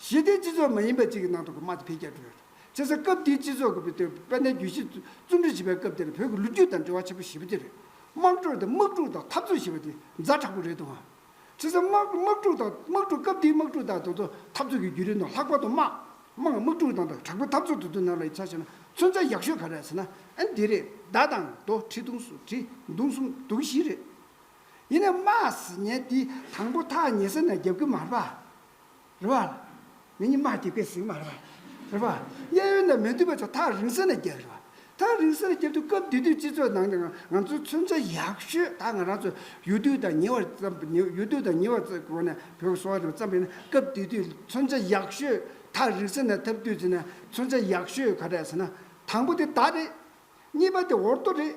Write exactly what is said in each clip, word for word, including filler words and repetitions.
ཞི་བདེའི་སྤྱི་ཚོགས་མ་ཡིན་པ་གཅིག་གི་ནང་དུ་གི་དམག་དེ་འཕེལ་རྒྱས་འགྲོ་ཡོད་རེད། བྱས་ཙང་སྐབས་དེའི་སྤྱི་ཚོགས་ཀྱི་དཔལ་ལྡན་རྒྱུད་བཞི་རྩོམ་སྒྲིག་བྱེད་པའི་སྐབས་དེར་བོད་ཀྱི་ལོ་རྒྱུས་དང་འབྲེལ་བ་ཆེན་པོ་ཞེ་པོ་ཅིག་རེད། དམག་འཁྲུག་དང་དམག་འཁྲུག་དང་འཐབ་རྩོད་ཞེས་པ་དེ་ཛ་དྲག་པོ་རེད་འདུག་ཨང་། བྱས་ཙང་དམག་དམག་འཁྲུག་དང་དམག་འཁྲུག་སྐབས་དེའི་དམག་འཁྲུག་དང་དེ་ཚོ་འཐབ་རྩོད་ཀྱི་བརྒྱུད་རིམ་ནང་ལྷག་པར་དུ་དམག་དམག་དམག་འཁྲུག་དང་དང་དྲག་པོའི་འཐབ་རྩོད་དེ་ཚོའི་ནང་ལ་ཡིན་ཆ་བཞག་ན་མཚོན་ཆ་ཡག་ཤོས་ག་རེ་རེད་ཟེར་ན་ཨ་ནི་འདི་རེད། མདའ་དང་རྡོ་གྲི་མདུང་གསུམ་གྲི་མདུང་གསུམ་མདུང་བཞི་རེད། ཡིན་ནའི་དམག་ཟེར་མཁན་དེ་དང་པོ་ཐག་ཉེ་ས་ནས་རྒྱབ་ཀྱི་མ་རེད་པ། རེད་པ། མི་གཉིས་དམག་རྒྱབ་ཀྱི་ཟིག་མ་རེད་པ། རེད་པ། གཡས་གཡོན་ནས་མི་འདུས་པ་ཚོ་ཐག་རིང་ས་ནས་རྒྱབ་རེད་པ། ཐག་རིང་ས་ནས་རྒྱབ་དུས་སྐབས་དེ་དུས་སྤྱི་ཚོགས་ནང་ནས་ང་ང་ཚོའི་མཚོན་ཆ་ཡག་ཤོས་ད་ང་རང་ཚོ་ཡུལ་དུས་དང་ཉེ་བར་བརྩམས་ཡུལ་དུས་དང་ཉེ་བར་བརྩམས་སྒོ་ནས་བོད་ཀྱི་གསོ་བ་རིག་པ་བརྩམས་པ་ཡིན་ན་སྐབས་དེ་དུས་མཚོན་ཆ་ཡག་ཤོས་ཐག་རིང་ས་ནས་འཐབ་དུས་ཚེ་ན་མཚོན་ཆ་ཡག་ཤོས་ག་རེ་ཟེར་ན་དང་པོ་དེ་མདའ་རེད། གཉིས་པ་དེ་འོར་རྡོ་རེད།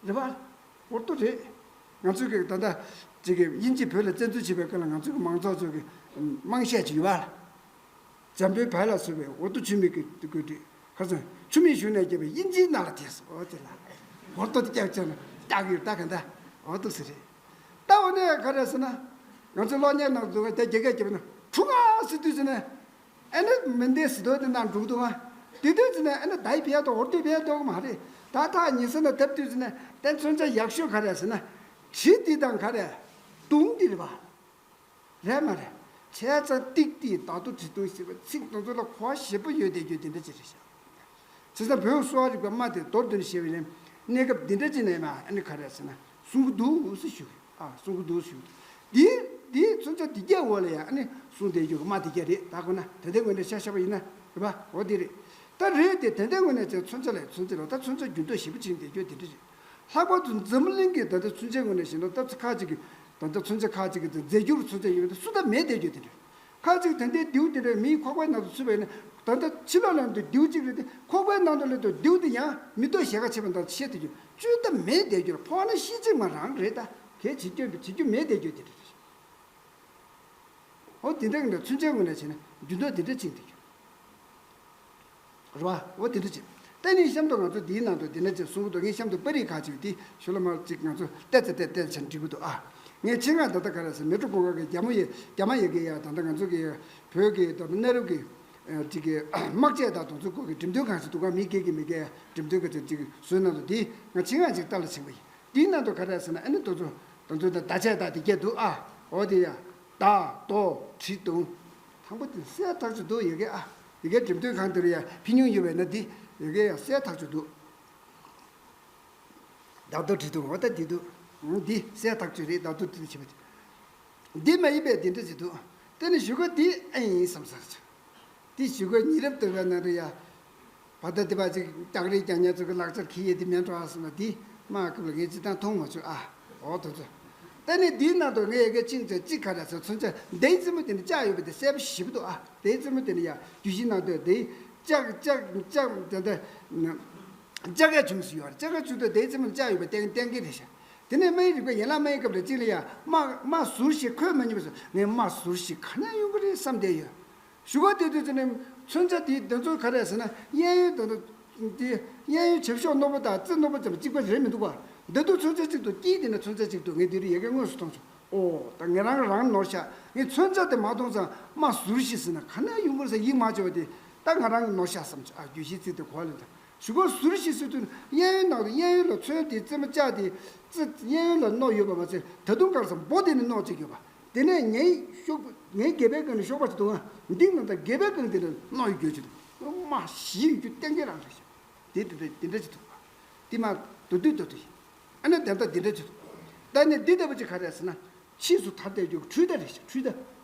རེད་པ། འོར་རྡོ་རེད། ང་ཚོས་ཀྱི་ད་ལྟ་ཅིག་གི་དབྱིན་ཇིས་བོད་ལ་བཙན་འཛུལ་བྱེད་པའི་སྐབས་ལ་ང་ཚོའི་གི་མང་ཚོགས་ཚོས་ཀྱི་དམངས་གཞས་ཅིག་ཡོད་པ། འཇམ་པོའི་བལ་ལ་བཟོས་པའི་འོར་རྡོ་ཆུ་མིག་གི་དགོད་བྲིས་ཁ་སང་ཆུ་མིག་གཞུང་ནས་བརྒྱབ་པའི་དབྱིན་ཇིའི་ནང་ལ་ཐེབས་སོང་། འོ་དེ་ལ་འོར་རྡོ་དེ་བཀྱག་བཅག་ན་བཀྱག་ཡོད་ད་ག་འདྲ་འོ་འདུག་ཟེར་རེད། ད་འོ་ནས་ག་རེ་ཟེར་ན་ང་ཚོའི་གློག་བརྙན་ནང་དུ་དེ་རྒྱ་སྐད་བརྒྱབ་ན་ཁྲུ་ག་ཟེར་དུས་ཟེར་ནས། ཨ་ནི་མི་འདི་སི་དོ་དེ་ནང་འགྲོ་གི་འདུག་ཨ། དེ་དུས་ཙི་ནས་ཨ་ནི་ད་ཡི་ཕན་ཐོགས་འོར་དུས་ཕན་ཐོགས་གི་མ་རེད། ད་ཐག་ཉེ་ས་ནས་བརྡབ་དུས་ཙི་ནས་དེ་མཚོན་ཆ་ཡག་ཤོས་ག་རེ་ཟེར་ན། གྲི་འདི་དང་ག་རེ། མདུང་འདི་རེད་པ། རེད་མ་རེད། བྱས་ཙང་ཏིག་ཏིག་ད་དུ་གྲི་མདུང་ཞེས་པ་ཚིག་དེ་ཚོ་ལ་གོ་བ་ཞེ་པོ་ཡོད་བསྡད་རྒྱུ་དེ་འདྲ་ཅིག་རེད་ཤག་བྱས་ཙང་བོད་གསོ་བ་རིག་པའི་དམག་དེ་མདོར་བསྡུས་ནས་བཤད་པ་ཡིན་ན་གནས་སྐབས་འདི་འདྲ་ཅིག་ནས་མ་ཨ་ནི་ག་རེ་ཟེར་ན་གསུང་གི་འདུག་ཟེར་ཞུ་གི་ཨ་གསུང་གི་འདུག་ཟེར་ཞུ་གི་འདུག་འདི་འདིའི་མཚོན་ཆ་འདི་རྒྱ་འོག་ལ་ཡང་ཨ་ནི་གསུང་བསྡད་རྒྱུ་གི་དམག་འདི་རྒྱ་རེད། ད་དགོས་ན་ད་ལྟའི་ངོས་ནས་ཤ་ཤ་བ་ཡིན་ན་རེད་པ། འོ་འདི་རེད། ད་རེད་དེ་ད་ལྟའི་ངོས་ནས་ཅན་མཚོན་ཆ་ལས་མཚོན་ཆ་ལ་ད་མཚོན་ཆ་འགྱུར་ལྡོག་ཞེ་པོ་ཕྱིན་བསྡད་རྒྱུ་འདི་འདྲ་རེད། ལྷག་པར་དུ་འཛམ་བུ་གླིང་གི་ད་ལྟ་མཚོན་ཆའི་ངོས་ནས་བཤད་ན་ད་ཁ་ཅིག་གི་ད་ལྟ་མཚོན་ཆ་ཁ་ཅིག་གི་རྫས་འགྱུར་མཚོན་ཆ་ཡོད་པ་དེ་སུ་ད་མེད་བསྡད་རྒྱུ་དེ་འདྲ། ཁ་ཅིག་ད་ལྟའི་རྡེའུ་དེ་འདྲ་མིའི་ཁོག་པའི་ནང་དུ་ཚུད་པ་ཡིན་ན་ད་ལྟ་ཕྱི་ལོགས་ལ་ཡོད་རྡེའུ་གཅིག་རེད་དེ་ཁོག་པའི་ནང་དུ་སླེབས་དུས་རྡེའུ་དེ་ཡང་མི་ལྟོ་ཞེ་ག་བྱེད་པ་འདྲ་བཤད་བསྡད་རྒྱུ་བཅུད་ད་མེད་བསྡད་རྒྱུ་ལ་ཕོག་ན་ཤི་ཅིག་མ་རང་རེད། ད་གལ་བྱེད་རྒྱུ་བྱེད་རྒྱུ་མེད་བསྡད་རྒྱུ་དེ་འདྲ་རེད། འོ་དེ་འདྲ་གི་འདྲ་མཚོན་ཆའི་ངོས་ནས་བྱས་ན་འགྱུར་ལྡོག་དེ་འདྲ་ཕྱིན་བསྡད་རྒྱུ། རེད་བ། འོ་དེ་འདྲ་བྱས། ད་ནི་གཤམ་དུ་ང་ཚོ་འདིའི་ནང་དུ་འདི་འདྲ་ཅིག་གསུང་གི་འདུག་ངས་གཤམ་དུ་པར་རིས་ཁག་ཅིག་འདི་ཞུ་ལ་མར་ཅིག་ང་ཚོ་བལྟས་ཚེ་བལྟས་བལྟས་བྱས་འགྲིག་གི་འདུག་ཨ། ངས་ཆེད་མངགས་ད་ལྟ་ག་རེ་ཟེར་མེ་ཊོ་གོ་ག་གི་རྒྱ་མོ་ཡི་རྒྱ་མ་ཡི་གེ་ཡ་ད་ལྟ་ང་ཚོ་གི་བོད་ཀྱི་ད་ལྟ་གནའ་རབས་ཀྱི་ཅིག་གི་དམག་ཆས་དང་དེ་ཚོ་སྐོར་གྱི་འགྲེམས་སྟོན་ཁང་ཞིག་འདུག་ག་མི་སྒེར་གྱི་མི་སྒེར་འགྲེམས་སྟོན་ཁང་ཅིག་ཅིག་བཟོས་གནང་འདུག་འདི་ང་ཆེད་མངགས་ཅིག་ལྟ་ལ་ཕྱིན་པ་ཡིན། འདིའི་ནང་དུ་ག་རེ་ཟེར་ན་ཨ་ནི་དེ་ཚོ་དེ་ཚོ་ད་བརྡ་ཆད་དག་དེ་སྐད་འདུག་ཨ། འོ་དེ་ཡ། མདའ་རྡོ་གྲི་མདུང་། དང་པོ་དེ་གསལ་ཐག་ཆོད་འདུག་ཡ་གི་ཨ། ཡ་གི་འགྲེམས་སྟོན་ཁང་དེ་རུ་ཡ་ཕྱི་ཉུང་ཡོད་པས་ན་འདི་ཡ་གི་ཡ་གསལ་ཐག་ཆོད་འདུག་མདའ་རྡོ་གྲི་མདུང་འོ་ད་འདི་འདུག་འདི་གསལ་ཐག་ཆོད་རེད། མདའ་རྡོ་གྲི་མདུང་བྱེད་པ་འདི་མ་ཡིན་པས་འདི་འདྲ་ཞིག་འདུག་དེ་ནི་གཞུག་གུ་འདི་ཨེ་ཡིན་བསམ་ས་ཆོད། དེ་གཞུག་གུ་ཉེ་རབས་སྟོད་པའི་ནང་དུ་ཡ། བ་ད་དེ་བ་ཅིག་ལྕགས་རིའི་རྒྱག་ཉེན་ཚོ་གི་ལག་ཆར་ཁྱི་ཡེ་དེ་མེད་འགྲོ་ཨ་སོང་ན་དེ་དམག་སྐབས་ལ་ངས་ཅི་ཐང་མཐོང་མ་བྱུང་ཨ། འོ་དོ་ཚོ། ད་ནི་དེའི་ནང་དུ་ངས་ཡ་གི་ཅིང་ཚེ་གཅིག་ག་རེ་ཟེར་མཚོན་ཆ་འདིའི་རྩེ་མོ་དེ་ནི་ལྕགས་ཡོད་པ་དེ་གསལ་པོ་ཞེ་པོ་འདུག་ཨ། དེའི་རྩེ་མོ་དེ་ནི་ཡ་རྒྱུད་བཞི་ནང་དུ་དེའི་ལྕགས་ལྕགས་ལྕགས་དེ་འདྲ་ལྕགས་ཀ་བྱུང་སུ་ཡོད་རེད། ལྕགས་ཀ་བྱུང་དུས་དེའི་རྩེ་མོ་ལ་ལྕགས་ཡོད་པ་གཏན་གཏན་གི་རེད་ཤག་དེ་ནས་སྨན་རིག་པའི་ཡན་ལག་སྨན་སྐབས་ལ་གཅིག་ལ་ཡ་དམག་དམག་ཟུར་ཞིག་ཁོས་མ་ཉོས་པ་སོང་ངས་དམག་ཟུར་ཞིག་ག་ནས་ཡོང་གི་རེད་བསམ་བསྡད་ཡོད། གཞུག་གུ་དེ་དུས་ཚོད་ནས་མཚོན་ཆ་དེའི་འདི་ཚོ་ག་རེ་ཟེར་ན་གཡས་གཡོན་དང་དེ་གཡས་གཡོན་བྱེད་ཕྱོགས་རྣོ་པོ་དང་རྩེ་རྣོ་པོ་ཙམ་གཅིག་པ་རེད་མི་འདུག་བ། འདི་དུས་མཚོན་ཆ་གཅིག་ཏུ་དཀྱིལ་དེ་ནས་མཚོན་ཆ་གཅིག་ཏུ་ངས་འདི་རུ་ཡ་གི་དངོས་སུ་མཐོང་བྱུང་། ཨོ་ད་ངས་རང་རང་ནོར་ཤག་ངས་མཚོན་ཆ་དེ་མ་མཐོང་ཙང་དམག་ཟུར་ཞིག་ཟེར་ན་ག་ནས་ཡོང་གི་རེད་ཟེར་ཡིད་མ་ཆེས་པ་དེ་ད་ང་རང་གི་ནོར་ཤག་བསམ་བྱུང་། ཨ་རྒྱུད་བཞི་ཚིག་དེ་གོ་ལེ་ད། གཞུག་གུ་ཟུར་ཞིག་ཟེར་དུས་གཡས་གཡོན་ནང་དུ་གཡས་གཡོན་ལ་མཚོན་དེ་རྩེ་མོ་ལྕགས་དེ་རྩེ་གཡས་གཡོན་ལ་རྣོ་ཡོད་པ་མ་ཟད་ད་དུང་ག་རེ་ཟེར་མགོ་དེ་ནི་རྣོ་གཅིག་ཡོད་པ། དེ་ནས་ངའི་གཤོག་པ་ངའི་སྒལ་པའི་སྒང་ནས་གཤོག་པ་ཞིག་འདུག་ཨ། འདི་ནང་ད་སྒལ་པའི་སྒང་དེ་ནས་རྣོ་ཡོད་རྒྱུ་ཅིག་འདུག་དམག་ཞི་ཡོད་རྒྱུ་གཏན་འཁེལ་རང་རེད་ཤག་དེ་དེ་འདྲ་དེ་འདྲ་ཅིག་འདུག་པ། དེ་མ་དུ་དུས་དུ་དུ་ཡིན། ཨ་ནི་དེ་ལྟ་དེ་འདྲ་ཅིག་འདུག་ད་ནི་འདི་ལྟ་བུ་ཅིག་ག་རེ་ཟེར་ན། ཕྱིས་སུ་དར་བསྡད་རྒྱུ་འཕྲུལ་མདའ་རེད་ཤག་འཕྲུལ་མདའ།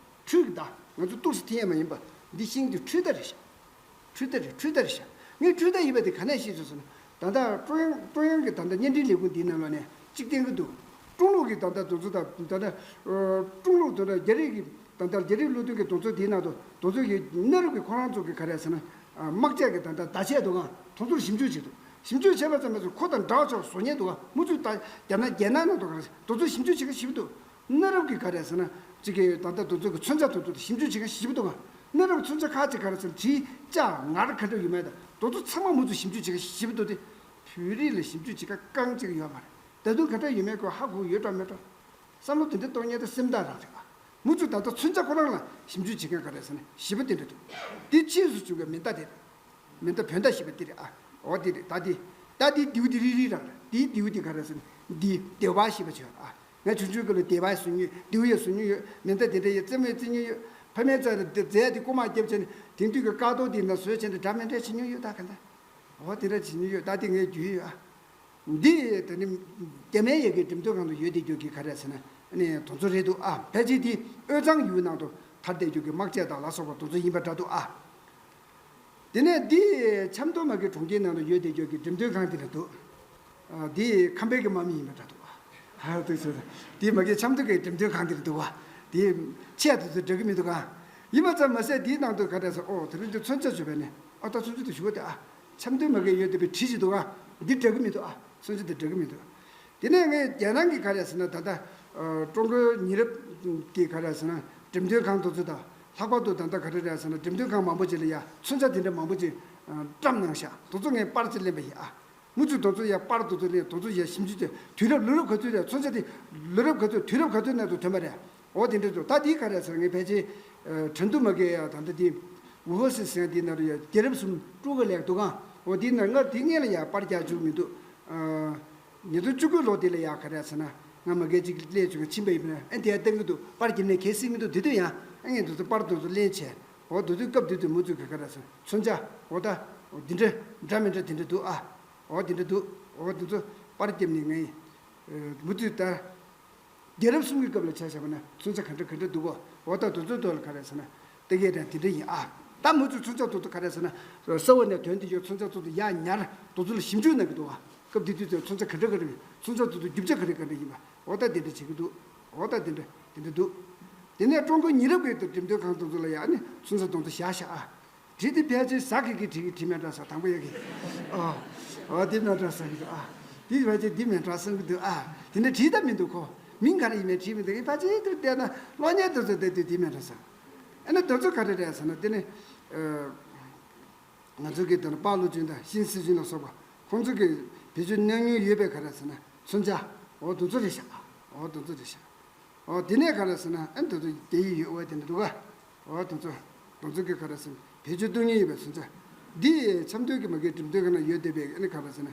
འཕྲུལ་གྱི་མདའ། ང་ཚོ་ཏོག་ཙམ་འཐེན་ཡས་མ་ཡིན་པ། འདི་ཤིང་གི་འཕྲུལ་མདའ་རེད་ཤག་འཕྲུལ་མདའ་རེད། འཕྲུལ་མདའ་རེད་ཤག་ངས་འཕྲུལ་མདའ་ཡིན་པ་དེ་ག་ནས་ཤེས་སོང་ཟེར་ན། ད་ལྟ་ཀྲུང་དབྱང་ཀྲུང་དབྱང་གི་ད་ལྟ་བརྙན་འཕྲིན་ལས་ཁུངས་འདིའི་ནང་ལོགས་ནས་གཅིག་བསྟན་གྱི་འདུག་ཀྲུང་ལུགས་ཀྱི་ད་ལྟ་དེ་ཚོ་དང་ད་ལྟ་ཀྲུང་ལུགས་དེ་འདྲ་རྒྱ་རིགས་ཀྱི་ད་ལྟ་རྒྱ་རིགས་བློ་མཐུན་གྱི་དེ་ཚོ་དེའི་ནང་དུ་དེ་ཚོ་གི་གནའ་རབས་ཀྱི་ཁོ་རང་ཚོ་གི་ག་རེ་ཟེར་ན། དམག་ཆས་ཀྱི་ད་ལྟ་བརྡ་ཆད་འདུག་ག་དེ་ཚོར་ཞིབ་འཇུག་བྱེད་འདུག་ཞིབ་འཇུག་བྱས་པ་ཙམ་པས་ཁོ་དང་འདྲ་ཆགས་བཟོ་ཉེན་འདུག་ག་མུ་མཐུད་ད་རྒྱ་ནག་རྒྱ་ནག་ནང་དུ་ག་རེ་དེ་ཚོར་ཞིབ་འཇུག་བྱེད་མཁན་ཞིབ་འདུག་གནའ་རབས་ཀྱི་ག་རེ་ཟེར་ན་གཅིག་གི་ད་ལྟ་དེ་ཚོ་གི་མཚོན་ཆ་དེ་ཚོ་དེ་ཞིབ་འཇུག་བྱེད་མཁན་ཞིབ་འདུག་ག་གནའ་རབས་མཚོན་ཆ་ཁག་ཅིག་ག་རེ་ཟེར་ན་གྲི་ལྕགས་ངར་ག་འདྲ་ཡོད་མེད་དང་དེ་ཚོ་ཚང་མ་མུ་མཐུད་ཞིབ་འཇུག་བྱེད་མཁན་ཞིབ་འདུག་སྟེ། བོད་རིགས་ལ་ཞིབ་འཇུག་བྱེད་མཁན་རྐང་གཅིག་ཡོད་མ་རེད། ད་དུང་ག་འདྲ་ཡོད་མེད་ཁོ་ཧ་གོ་ཡོད་འགྲོ་མེད་འགྲོ། བསམ་བློ་དེ་འདྲ་གཏོང་མཁན་དེ་སེམས་ཐག་རང་རེད་པ། མུ་མཐུད་ད་ལྟ་མཚོན་ཆ་ཁོ་རང་ལ་ཞིབ་འཇུག་བྱེད་མཁན་ག་རེ་ཟེར་ན་བཞི་པོ་དེ་འདྲ་འདུག་དེ་ཕྱིས་སུ་བྱུང་བའི་མེ་མདའ་དེ་རེད། མེ་མདའ་བོད་མདའ་ཞེས་པ་དེ་རེད་ཨ། འོ་དེ་རེད། ད་དེ་ད་དེའི་མདེའུ་དེ་རིལ་རིལ་རང་རེད། དེའི་མདེའུ་དེ་ག་རེ་ཟེར་ན་འདི་སྡེ་བ་ཞེས་པ་བྱས་ཨ། ང་ཆུང་ཆུང་སྐབས་ལ་སྡེ་བ་བཟོ་མྱོང་། མདེའུ་ཡང་བཟོ་མྱོང་ཡོད། མེ་མདའ་དེ་འདྲ་ཡང་རྩེད་མོ་རྩེ་མྱོང་ཡོད། ཕ་མའི་རྩ་ལ་དེ་རྫས་དེ་རྐུ་མ་བརྒྱབ་བྱས་ནས་དེང་དུས་ཀྱི་ཀ་རྡོ་དེ་ན་བཟོས་བྱས་ནས་འདྲ་མི་འདྲ་བྱེད་མྱོང་ཡོད། ད་ག་འདྲ། འོ་དེ་འདྲ་བྱེད་མྱོང་ཡོད། ད་དེ་ངའི་རྒྱུས་ཡོད་ཨ། འདི་དེ་ནི་རྒྱ་མའི་ཡ་གི་འགྲེམས་སྟོན་ཁང་དུ་ཡོད་དེ་རྒྱུ་གི་ག་རེ་ཟེར་ན་ཨ་ནི་དེ་ཚོ་རེད་འདུག་ཨ། ཕལ་ཆེར་དེ་དབུས་གཙང་ཡུལ་ནང་དུ་དར་བསྡད་རྒྱུ་གི་དམག་ཆས་དང་ལ་སོགས་པ་དེ་ཚོ་ཡིན་པ་འདྲ་འདུག་ཨ། དེ་ནས་འདི་ཆབ་མདོ་མ་གི་གྲོང་ཁྱེར་ནང་དུ་ཡོད་དེ་རྒྱུ་གི་འགྲེམས་སྟོན་ཁང་དེ་འདྲ་འདུག་ཨ། འདི་ཁམས་པའི་གི་དམག་མི་ཡིན་པ་འདྲ་འདུག་ཨ། ཨ་དེ་ཚོ་འདི་མ་གི་ཆབ་མདོ་གི་འགྲེམས་སྟོན་ཁང་དེ་འདྲ་འདུག་ཨ། འདི་ཆས་དེ་ཚོ་འདྲ་གི་མི་འདུག་ཨ། ཡིན་པ་ཙམ་མ་ཟད་འདིའི་ནང་དུ་ག་རེ་ཟེར། ཨོ་དེ་རིང་འདི་མཚོན་ཆ་བྱོས་པས་ནས་ཨོ་ད་མཚོན་ཆ་དེ་ཞུ་བ་དེ་ཨ། ཆབ་མདོ་མ་གི་ཡོད་དེ་པའི་བྲིས་ཅི་འདུག་ཨ། འདི་འདྲ་གི་མི་འདུག་ཨ། མཚོན་ཆ་འདི་འདྲ་གི་མི་འདུག་དེ་ནས་ངས་རྒྱ་ནང་གི་ག་རེ་ཟེར་ན་ད་ལྟ་ཀྲུང་གོའི་ཉེ་རབས་ཀྱི་ག་རེ་ཟེར་ན་འགྲེམས་སྟོན་ཁང་དེ་ཚོ་དང་ལྷག་པར་དུ་ད་ལྟ་ག་རེ་རེད་ཟེར་ན་འགྲེམས་སྟོན་ཁང་མང་པོ་ཅིག་ལ་ཡ་མཚོན་ཆ་དེ་འདྲ་མང་པོ་ཅིག་བཀྲམ་གནང་ཤག་དེ་ཚོ་ངས་པར་ཅིག་ལེན་པ་ཡིན་ཨ། མུ་མཐུད་དེ་ཚོ་ཡ་པར་དེ་ཚོ་ལེན། དེ་ཚོ་ཡ་ཞིབ་འཇུག་བྱས། དུས་རབས་ལོ་རབས་ག་ཚོད་རེད། མཚོན་ཆ་དེ་ལོ་རབས་ག་ཚོད་དུས་རབས་ག་ཚོད་ནང་དུ་ཐོན་པ་རེད། འོ་དེ་འདྲ་འདུག་ད་དེའི་ག་རེ་ཟེར་ངས་ཕལ་ཆེར་ཁྲིན་ཏུ་མ་གི་ཡ་ད་ལྟ་དེ་ཝུ་ཧོ་སི་ཟེར་དེའི་ནང་དུ་ཡ་རྒྱལ་རབས་གསུམ་སྤྲུལ་སྐུ་ལེགས་འདུག་ག་འོ་དེའི་ནང་ང་དེ་སྔོན་ལ་ཡ་པར་རྒྱག་བཅུག་མི་འདུག་ཉིས་སྟོང་བཅུ་དགུ་ལོ་དེ་ལ་ཡ་ག་རེ་ཟེར་ན་ང་མ་གི་ཅིག་སླེབས་བྱུང་ཕྱིན་པ་ཡིན་པ་ན་ཨ་དེ་ཡ་བཏང་གི་འདུག་པར་རྒྱབ་ནས་གལ་སྲིད་མི་འདུག་དེ་དུས་ཡང་ཨ་ངས་དེ་ཚོ་པར་དེ་ཚོ་ལེན་བྱས། འོ་དེ་དུས་སྐབས་དེ་དུས་མུ་མཐུད་ག་ག་རེ་ཟེར་མཚོན་ཆ་འོ་ད་འོ་འདི་འདྲ་འདྲ་མི་འདྲ་དེ་འདྲ་འདུག་ཨ། འོ་དེ་འདྲ་འདུག་འོ་དེ་ཚོ་པར་རྒྱབ་ནས་ངས་མུ་མཐུད་ལྟར་རྒྱལ་རབས་གསུམ་གྱི་སྐབས་ལ་ཆ་བཞག་པ་ན་མཚོན་ཆ་ག་འདྲ་ག་འདྲ་འདུག་གོ་འོ་ད་དེ་ཚོའི་ཐོག་ལ་ག་རེ་ཟེར་ན་ལྟ་གི་དང་དེ་འདྲ་ཡིན་ཨ། ད་མུ་མཐུད་མཚོན་ཆ་དེ་ཚོ་ག་རེ་ཟེར་ན་གསར་བ་ནས་ཐོན་དེ་ཡོད། མཚོན་ཆ་དེ་ཚོ་ཡར་ཉར་དེ་ཚོ་ལ་ཞིབ་འཇུག་གནང་གི་འདུག་ག་སྐབས་དེ་དུས་ཚོད་མཚོན་ཆ་ག་འདྲ་ག་འདྲ་ཡིན། མཚོན་ཆ་དེ་ཚོ་རྒྱུ་ཆ་ག་འདྲ་ག་འདྲ་ཡིན་པ་འོ་ད་དེ་འདྲ་བྱེད་ཀྱི་འདུག་འོ་ད་དེ་འདྲ་དེ་འདྲ་འདུག་དེ་ནས་ཀྲུང་གོའི་ཉེ་རབས་ཀྱི་འགྲེམས་སྟོན་ཁང་དེ་ཚོ་ལ་ཡང་ནི་མཚོན་ཆ་དེ་ཚོ་བཞག་ཤག་ཨ། བྲིས་དེ་ཕལ་ཆེར་ཟ་གི་གི་བྲིས་གི་བྲིས་མེད་འདྲ་ས་དང་པོ་ཡ་གི། ཨོ། ཨོ་དེ་མེད་འདྲ་ས་གི་འདུག་ཨ། དེ་ཕལ་ཆེར་དེ་མེད་འདྲ་ས་གི་འདུག་ཨ། དེ་འདྲ་བྲིས་ད་མི་འདུག་གོ་མིང་ག་རེ་ཡིན་མིན་བྲིས་མི་འདུག་ཨེ་ཕལ་ཆེར་དེར་བལྟས་ན་གློག་བརྙན་དེ་ཚོ་བལྟས་དུས་དེ་མེད་འདྲ་ས། ཨ་ནི་དེ་ཚོ་ག་རེ་རེད་ཟེར་ན་དེ་ནི། ང་ཚོ་གི་དེ་ནི་པཱ་ལུ་ཅུན་དང་ཤིན་སི་ཅུན་ལ་སོགས་པ་ཁོང་ཚོ་གི་བེད་སྤྱོད་གནང་མྱོང་ཡོད་པའི་ག་རེ་ཟེར་ན་མཚོན་ཆ། ཨོ་དེ་ཚོ་རེད་ཤག་ཨོ་དེ་ཚོ་རེད་ཤག་ཨོ་དེ་ནས་ག་རེ་ཟེར་ན་ཨ་ནི་དེ་ཚོ་རྒྱ་ཡིག་ཡོད་པ་དེ་འདྲ་འདུག་ག་ཨོ་དེ་ཚོ་དེ་ཚོ་གི་ག་རེ་ཟེར་ན་བེད་སྤྱོད་གཏོང་མྱོང་ཡོད་པའི་མཚོན་ཆ། འདི་ཆབ་མདོ་གི་མ་གི་འགྲེམས་སྟོན་ཁང་ན་ཡོད་བསྡད་པའི་ཨ་ནི་ག་རེ་ཟེར་ན་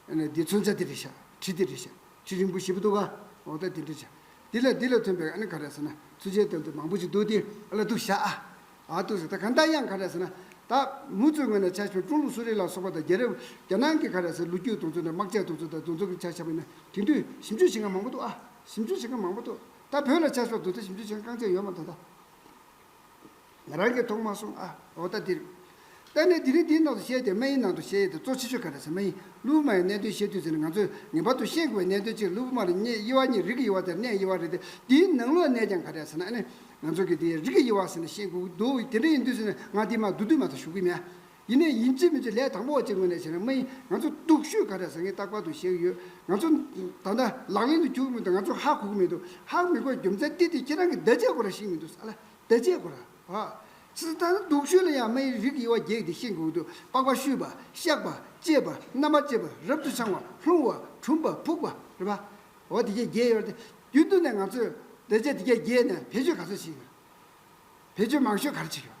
ཨ་ནི་འདི་མཚོན་ཆ་དེ་རེད་ཤག་གྲི་དེ་རེད་ཤག་གྲི་རིང་པོ་ཞེ་པོ་འདུག་ག་ཨོ་ད་དེ་འདྲ་ཤག་འདི་ལ་འདི་ལ་ཐོན་པའི་ཨ་ནི་ག་རེ་ཟེར་ན་མཚོན་ཆའི་དོན་དུ་མང་པོ་ཞིག་འདུག་སྟེ་ཨ་ལ་འདུག་ཤག་ཨ། ཨ་འདུག་ཟེར། ད་གང་ལྟར་ཡང་ག་རེ་ཟེར་ན། ད་མུ་མཐུད་ངོས་ནས་ཆ་བཞག་ཀྲུང་ལུགས་གསོ་རིག་ལ་སོགས་པ་དང་རྒྱལ་རབས་རྒྱ་ནག་གི་ག་རེ་ཟེར་ལོ་རྒྱུས་དེ་ཚོ་དང་དམག་ཆས་དེ་ཚོ་དང་དེ་ཚོ་གི་ཆ་བཞག་པ་ཡིན་ན་དེང་དུས་ཞིབ་འཇུག་བྱེད་མཁན་མང་པོ་འདུག་ཨ། ཞིབ་འཇུག་བྱེད་མཁན་མང་པོ་འདུག་ད་བོད་ལ་ཆ་བཞག་དེ་ཚོ་ཞིབ་འཇུག་བྱེད་མཁན་རྐང་རྗེས་ཡོད་མ་རེད་ད། ང་རང་གིས་མཐོང་མ་སོང་ཨ། འོ་ད་འདིར། ད་ནི་དེ་རིང་འདིའི་ནང་དུ་བཤད་དེ་སྨན་ཡིག་ནང་དུ་བཤད་ཡས་དེ་གཙོ་ཆེ་ཤོས་ག་རེ་ཟེར་སྨན་ཡིག་ཀླུ་མའི་གནད་དོན་བཤད་དུས་ཟེར་ནས་ང་ཚོས་ངེས་པར་དུ་ཤེས་དགོས་པའི་གནད་དོན་གཅིག་ཀླུ་མ་ལ་གནས་དབྱེ་བ་གཉིས་རིགས་ཀྱི་དབྱེ་བ་དང་གནས་དབྱེ་བ་རེད་དེ། འདིའི་ནང་ལོགས་གནས་ཀྱང་ག་རེ་ཟེར་ན་ཨ་ནི་ང་ཚོ་གི་དེ་རིགས་ཀྱི་དབྱེ་བ་ཟེར་ནས་ཤེས་དགོས་འདུག་དེ་འདྲ་ཡིན་དུས་ཟེར་ནས་ང་དེ་མ་བསྡུ་དུས་མ་གཏོགས་ཞུ་གི་མེད། ཡིན་ནའི་ཡིན་གཅིག་མིན་གཅིག་ལས་དང་པོ་བ་གཅིག་ངོས་ནས་བྱས་ན་སྨན་ཡིག་ང་ཚོ་སྡུག་ཤོས་ག་རེ་ཟེར་ངས་རྟག་པར་དུ་བཤད་ཀྱི་ཡོད། ང་ཚོ་ད་ལྟ་ལག་ལེན་དུ་འཁྱུར་གི་མི་འདུག་ང་ཚོ་ཧ་གོ་གི་མི་འདུག་ཧ་མི་གོ་རྒྱུ་མཚན་ཏིག་ཏིག་ཁྱེད་རང་གི་འདི་བྱས་ཁོ་རང་ཤེས་མི་འདུག་ཨ་ལ། དེ་བྱས་ཁོ་ར། ཨ། ཚེ་ད་ནི་སྡུག་ཤོས་ལ་ཡང་སྨན་ཡིག་རིགས་དབྱེ་བ་བརྒྱད་དེ་ཤེས་དགོས་འདུག་པགས་པ་བཤུས་པ། བཤགས་པ། བཅད་པ། རྣམ་པར་བཅད་པ། རབ་ཏུ་འཆང་བ། ལྷུང་བ། གྲུམ་པ། ཕུག་པ། རེད་པ། འོ་དེ་གྱད་བརྒྱད་ཡོད་རེད་དེ། རྒྱུན་དུ་ནས་ང་ཚོས་དེ་བྱས་དེ་གྱད་བརྒྱད་ནས་བེད་སྤྱོད་ག་ཚོད་བྱེད་ཀྱི་ཡོད། བེད་སྤྱོད་མང་ཤོས་ག་རེ་བྱེད་ཀྱི་ཡོད།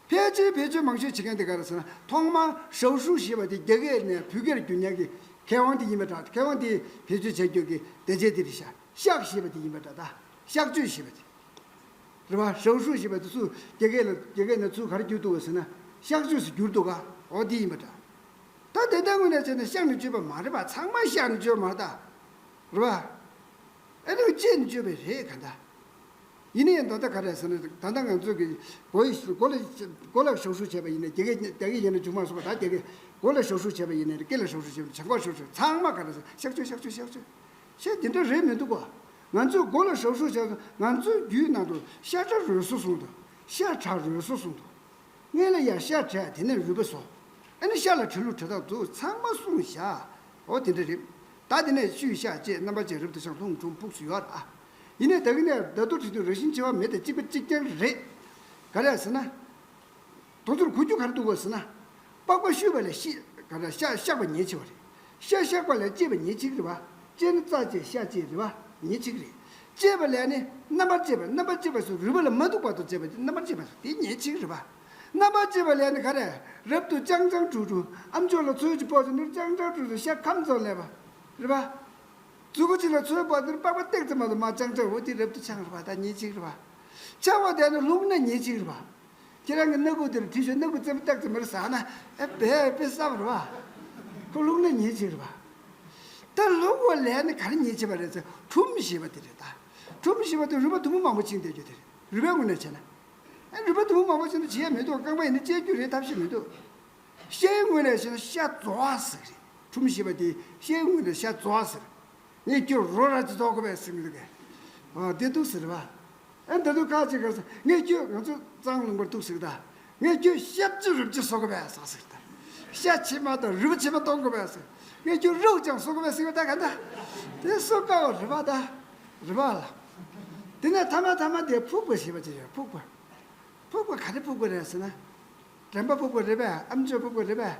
ཕལ་ཆེར་བེད་སྤྱོད་མང་ཤོས་བྱེད་མཁན་དེ་ག་རེ་ཟེར་ན་ཐོག་མར་ཞའོ་ཧྲུའུ་ཞེས་པ་དེ་རྒྱ་སྐད་ནས་བོད་སྐད་ལ་བསྒྱུར་མཁན་གྱི་མཁས་དབང་དེ་ཡིན་པ་འདྲ། མཁས་དབང་དེས་བེད་སྤྱོད་བྱ་རྒྱུ་གི་དེ་བྱས་དེ་རེད་ཤག་བཤགས་ཞེས་པ་དེ་ཡིན་པ་འདྲ་ད། གཤག་བཅོས་ཞེས་པ་དེ། རེད་པ། ཞའོ་ཧྲུའུ་ཞེས་པ་དེ་ཚུར་རྒྱ་སྐད་ལ་རྒྱ་སྐད་ནས་ཚུར་ག་རེ་བསྒྱུར་འདུག་ག་ཟེར་ན་གཤག་བཅོས་སུ་བསྒྱུར་འདུག་ག་འོ་དེ་ཡིན་པ་འདྲ། ད་དེ་ལྟར་དངོས་གནས་བྱས་ན་གཤགས་ནས་བཅོས་པ་མ་རེད་པ། ཚང་མ་གཤགས་ནས་བཅོས་པ་མ་རེད་ད། རེད་པ། ཨེ་ནི་བཅད་ནས་བཅོས་པ་རེད་ག་ད། ཡིན་ན་ཡང་ད་ལྟ་ག་རེ་ཟེར་ན་ད་ལྟ་ང་ཚོ་གི་གོ་ཡི་གོ་ལ་གོ་ལ་ཞའོ་ཧྲུའུ་བྱས་པ་ཡིན་ན་རྒྱ་སྐད་རྒྱ་སྐད་ཡིན་ན་བྱུང་མ་སོང་བ། ད་རྒྱ་སྐད་གོ་ལ་ཞའོ་ཧྲུའུ་བྱས་པ་ཡིན་ན་སྐེ་ལ་ཞའོ་ཧྲུའུ་བྱས་པ་ཡིན་ན་བྱང་ཁོག་ཞའོ་ཧྲུའུ་ཚང་མ་ག་རེ་ཟེར་གཤག་བཅོས་གཤག་བཅོས་གཤག་བཅོས། ཤེས་དེ་འདྲ་རེད་མི་འདུག་ག་ང་ཚོས་གོ་ལ་ཞའོ་ཧྲུའུ་བྱས་སོང་། ང་ཚོའི་རྒྱུད་ནང་དུ་ཤ་ཁྲག་རུས་གསུམ་གསུངས་འདུག་ཤ་ཁྲག་རུས་གསུམ་གསུངས་འདུག་སྔོན་ལ་ཡང་ཤ་བྲལ་དེ་ནས་རུས་པ་བཟོ། ཨ་ནི་ཤ་ལ་བྲལ་ལུགས་བྲལ་སྟངས་འདུག་ཚང་མ་གསུངས་བཞག་འོ་དེ་འདྲ་རེད། ད་དེ་ནས་བཤུས་བཤགས་བཅད་རྣམ་པར་བཅད་རབ་ཏུ་འཆང་ལྷུང་གྲུམ་ཕུགས་སུ་ཡོད་ར། ཡིན་ནའི་ད་གིན་ནས་ད་དུང་བྲིས་དུས་རང་བཞིན་བྱེ་བ་མེ་དང་གཅིག་པ་གཅིག་རྐྱང་རེད། ག་རེ་ཟེར་ན། དེ་ཚོར་གོ་རྒྱུ་ག་རེ་འདུག་གོ་ཟེར་ན། པགས་པ་བཤུས་པ་ལས་ཤི་ག་རེ་ཤ་བཤགས་པ་ཉེན་ཆེ་བ་རེད། ཤ་བཤགས་པ་ལས་བཅད་པ་ཉེན་ཆེ་གི་རེད་པ། བཅད་ན་རྩ་བཅད་ཤ་བཅད་རེད་པ། ཉེན་ཆེ་གི་རེད། གཅེས་པ་ལས་ནི་རྣམ་པར་གཅེས་པ། རྣམ་པར་གཅེས་པ་སོགས་རུས་པ་ལ་མ་ཐུག་པར་དུ་གཅེས་པ་རྣམ་པར་གཅེས་པ་སོགས་དེ་ཉེས་གཅིག་རེད་པ། རྣམ་པར་གཅེས་པ་ལས་ནི་ག་རེ། རབ་ཏུ་སྤྱང་སྤྱང་ཕྲུག་ཕྲུག་ཨམ་ཅོག་ལ་ཚོས་ཀྱི་ཕོག་ཅིག་ནུར་སྤྱང་སྤྱང་ཕྲུག་ཕྲུག་ཤ་ཁམ་ཚོ་ལས་པ་རེད་པ། མཛུ་གུ་གཅིག་ལ་ཚོས་ཕོག་ནུར་པགས་པ་ཏེག་ཙམ་མ་གཏོགས་མར་སྤྱང་སྤྱང་འོ་དེ་རབ་ཏུ་འཆང་རེད་པ། ད་ཉེས་གཅིག་རེད་པ། འཆང་བ་དེ་ནི་ལྷུང་ན་ཉེས་གཅིག་རེད་པ། ཁྱེད་རང་གི་སྣ་ཁུག་དེར་བྲིས་ཤོག་སྣ་ཁུག་རྩེ་མོ་ཏག་ཙམ་མར་ཟག་ན་ཨེ་བས་དཔེ་བསགས་པ་རེད་པ། ཁོ་ལྷུང་ན་ཉེས་གཅིག་རེད་པ། ད་ལྷུང་བ་ལས་ནི་ག་རེ་ཉེས་བྱེད་པ་རེད་ཟེར་ཁྲུམས་ཞེས་པ་དེ་རེད་ད། ཁྲུམས་ཞེས་པ་དེ་རུས་པ་དུམ་བུ་མང་པོ་བཅིངས་བསྡད་རྒྱུ་དེ་རེད། རུས་པའི་ངོས་ནས་བྱས་ན། ཨེ་རུས་པ་དུམ་བུ་མང་པོ་བཅིངས་ན་བྱེད་ཡ་མི་འདུག་རྐང་པ་ཡིན་ན་བཅད་རྒྱུ་རེད། ཐབས་ཤེས་མི་འདུག་ཤའི་ངོས་ནས་བྱས་ན་ཤ་རྫོགས་པ་ཟེར་གི་རེད། ཁྲུམས་ཞེས་པ་དེ་ཤའི་ངོས་ནས་ཤ་རྫོགས་པ་ཟེར། ངས་ཁྱོད་རོ་ར་ཅིག་རྫོགས་དགོས་པས་ཟེར་གི་འདུག་གས། ཨ་དེ་འདུག་ཟེར་བ། ཨ་ད་དུང་ཁ་ཅིག་ག་ས་ངས་ཁྱོད་ང་ཚོ་གཙང་ལུང་པར་འདུག་ཟེར་ད། ངས་ཁྱོད་ཤ་ཅི་རུས་ཅི་གསོ་དགོས་པས་ཟེར་ཟེར་ད། ཤ་ཕྱི་མ་དང་རུས་པ་ཕྱི་མ་གཏོང་དགོས་པས་ཟེར། ངས་ཁྱོད་རོ་ཅང་གསོ་དགོས་པས་ཟེར་བ་ད་ག་ད། དེ་གསོ་དཀའ་བ་རེད་པ་ད། རེད་པ་ལ། དེ་ནས་ཐ་མ་ཐ་མ་དེ་ཕུག་པ་ཞེས་པ་ཅིག་ཡོད། ཕུག་པ། ཕུག་པ་ག་རེ་ཕུག་པ་རེད་ཟེར་ན། དྲན་པ་ཕུག་པ་རེད་པས། ཨམ་ཅོག་ཕུག་པ་རེད་པས།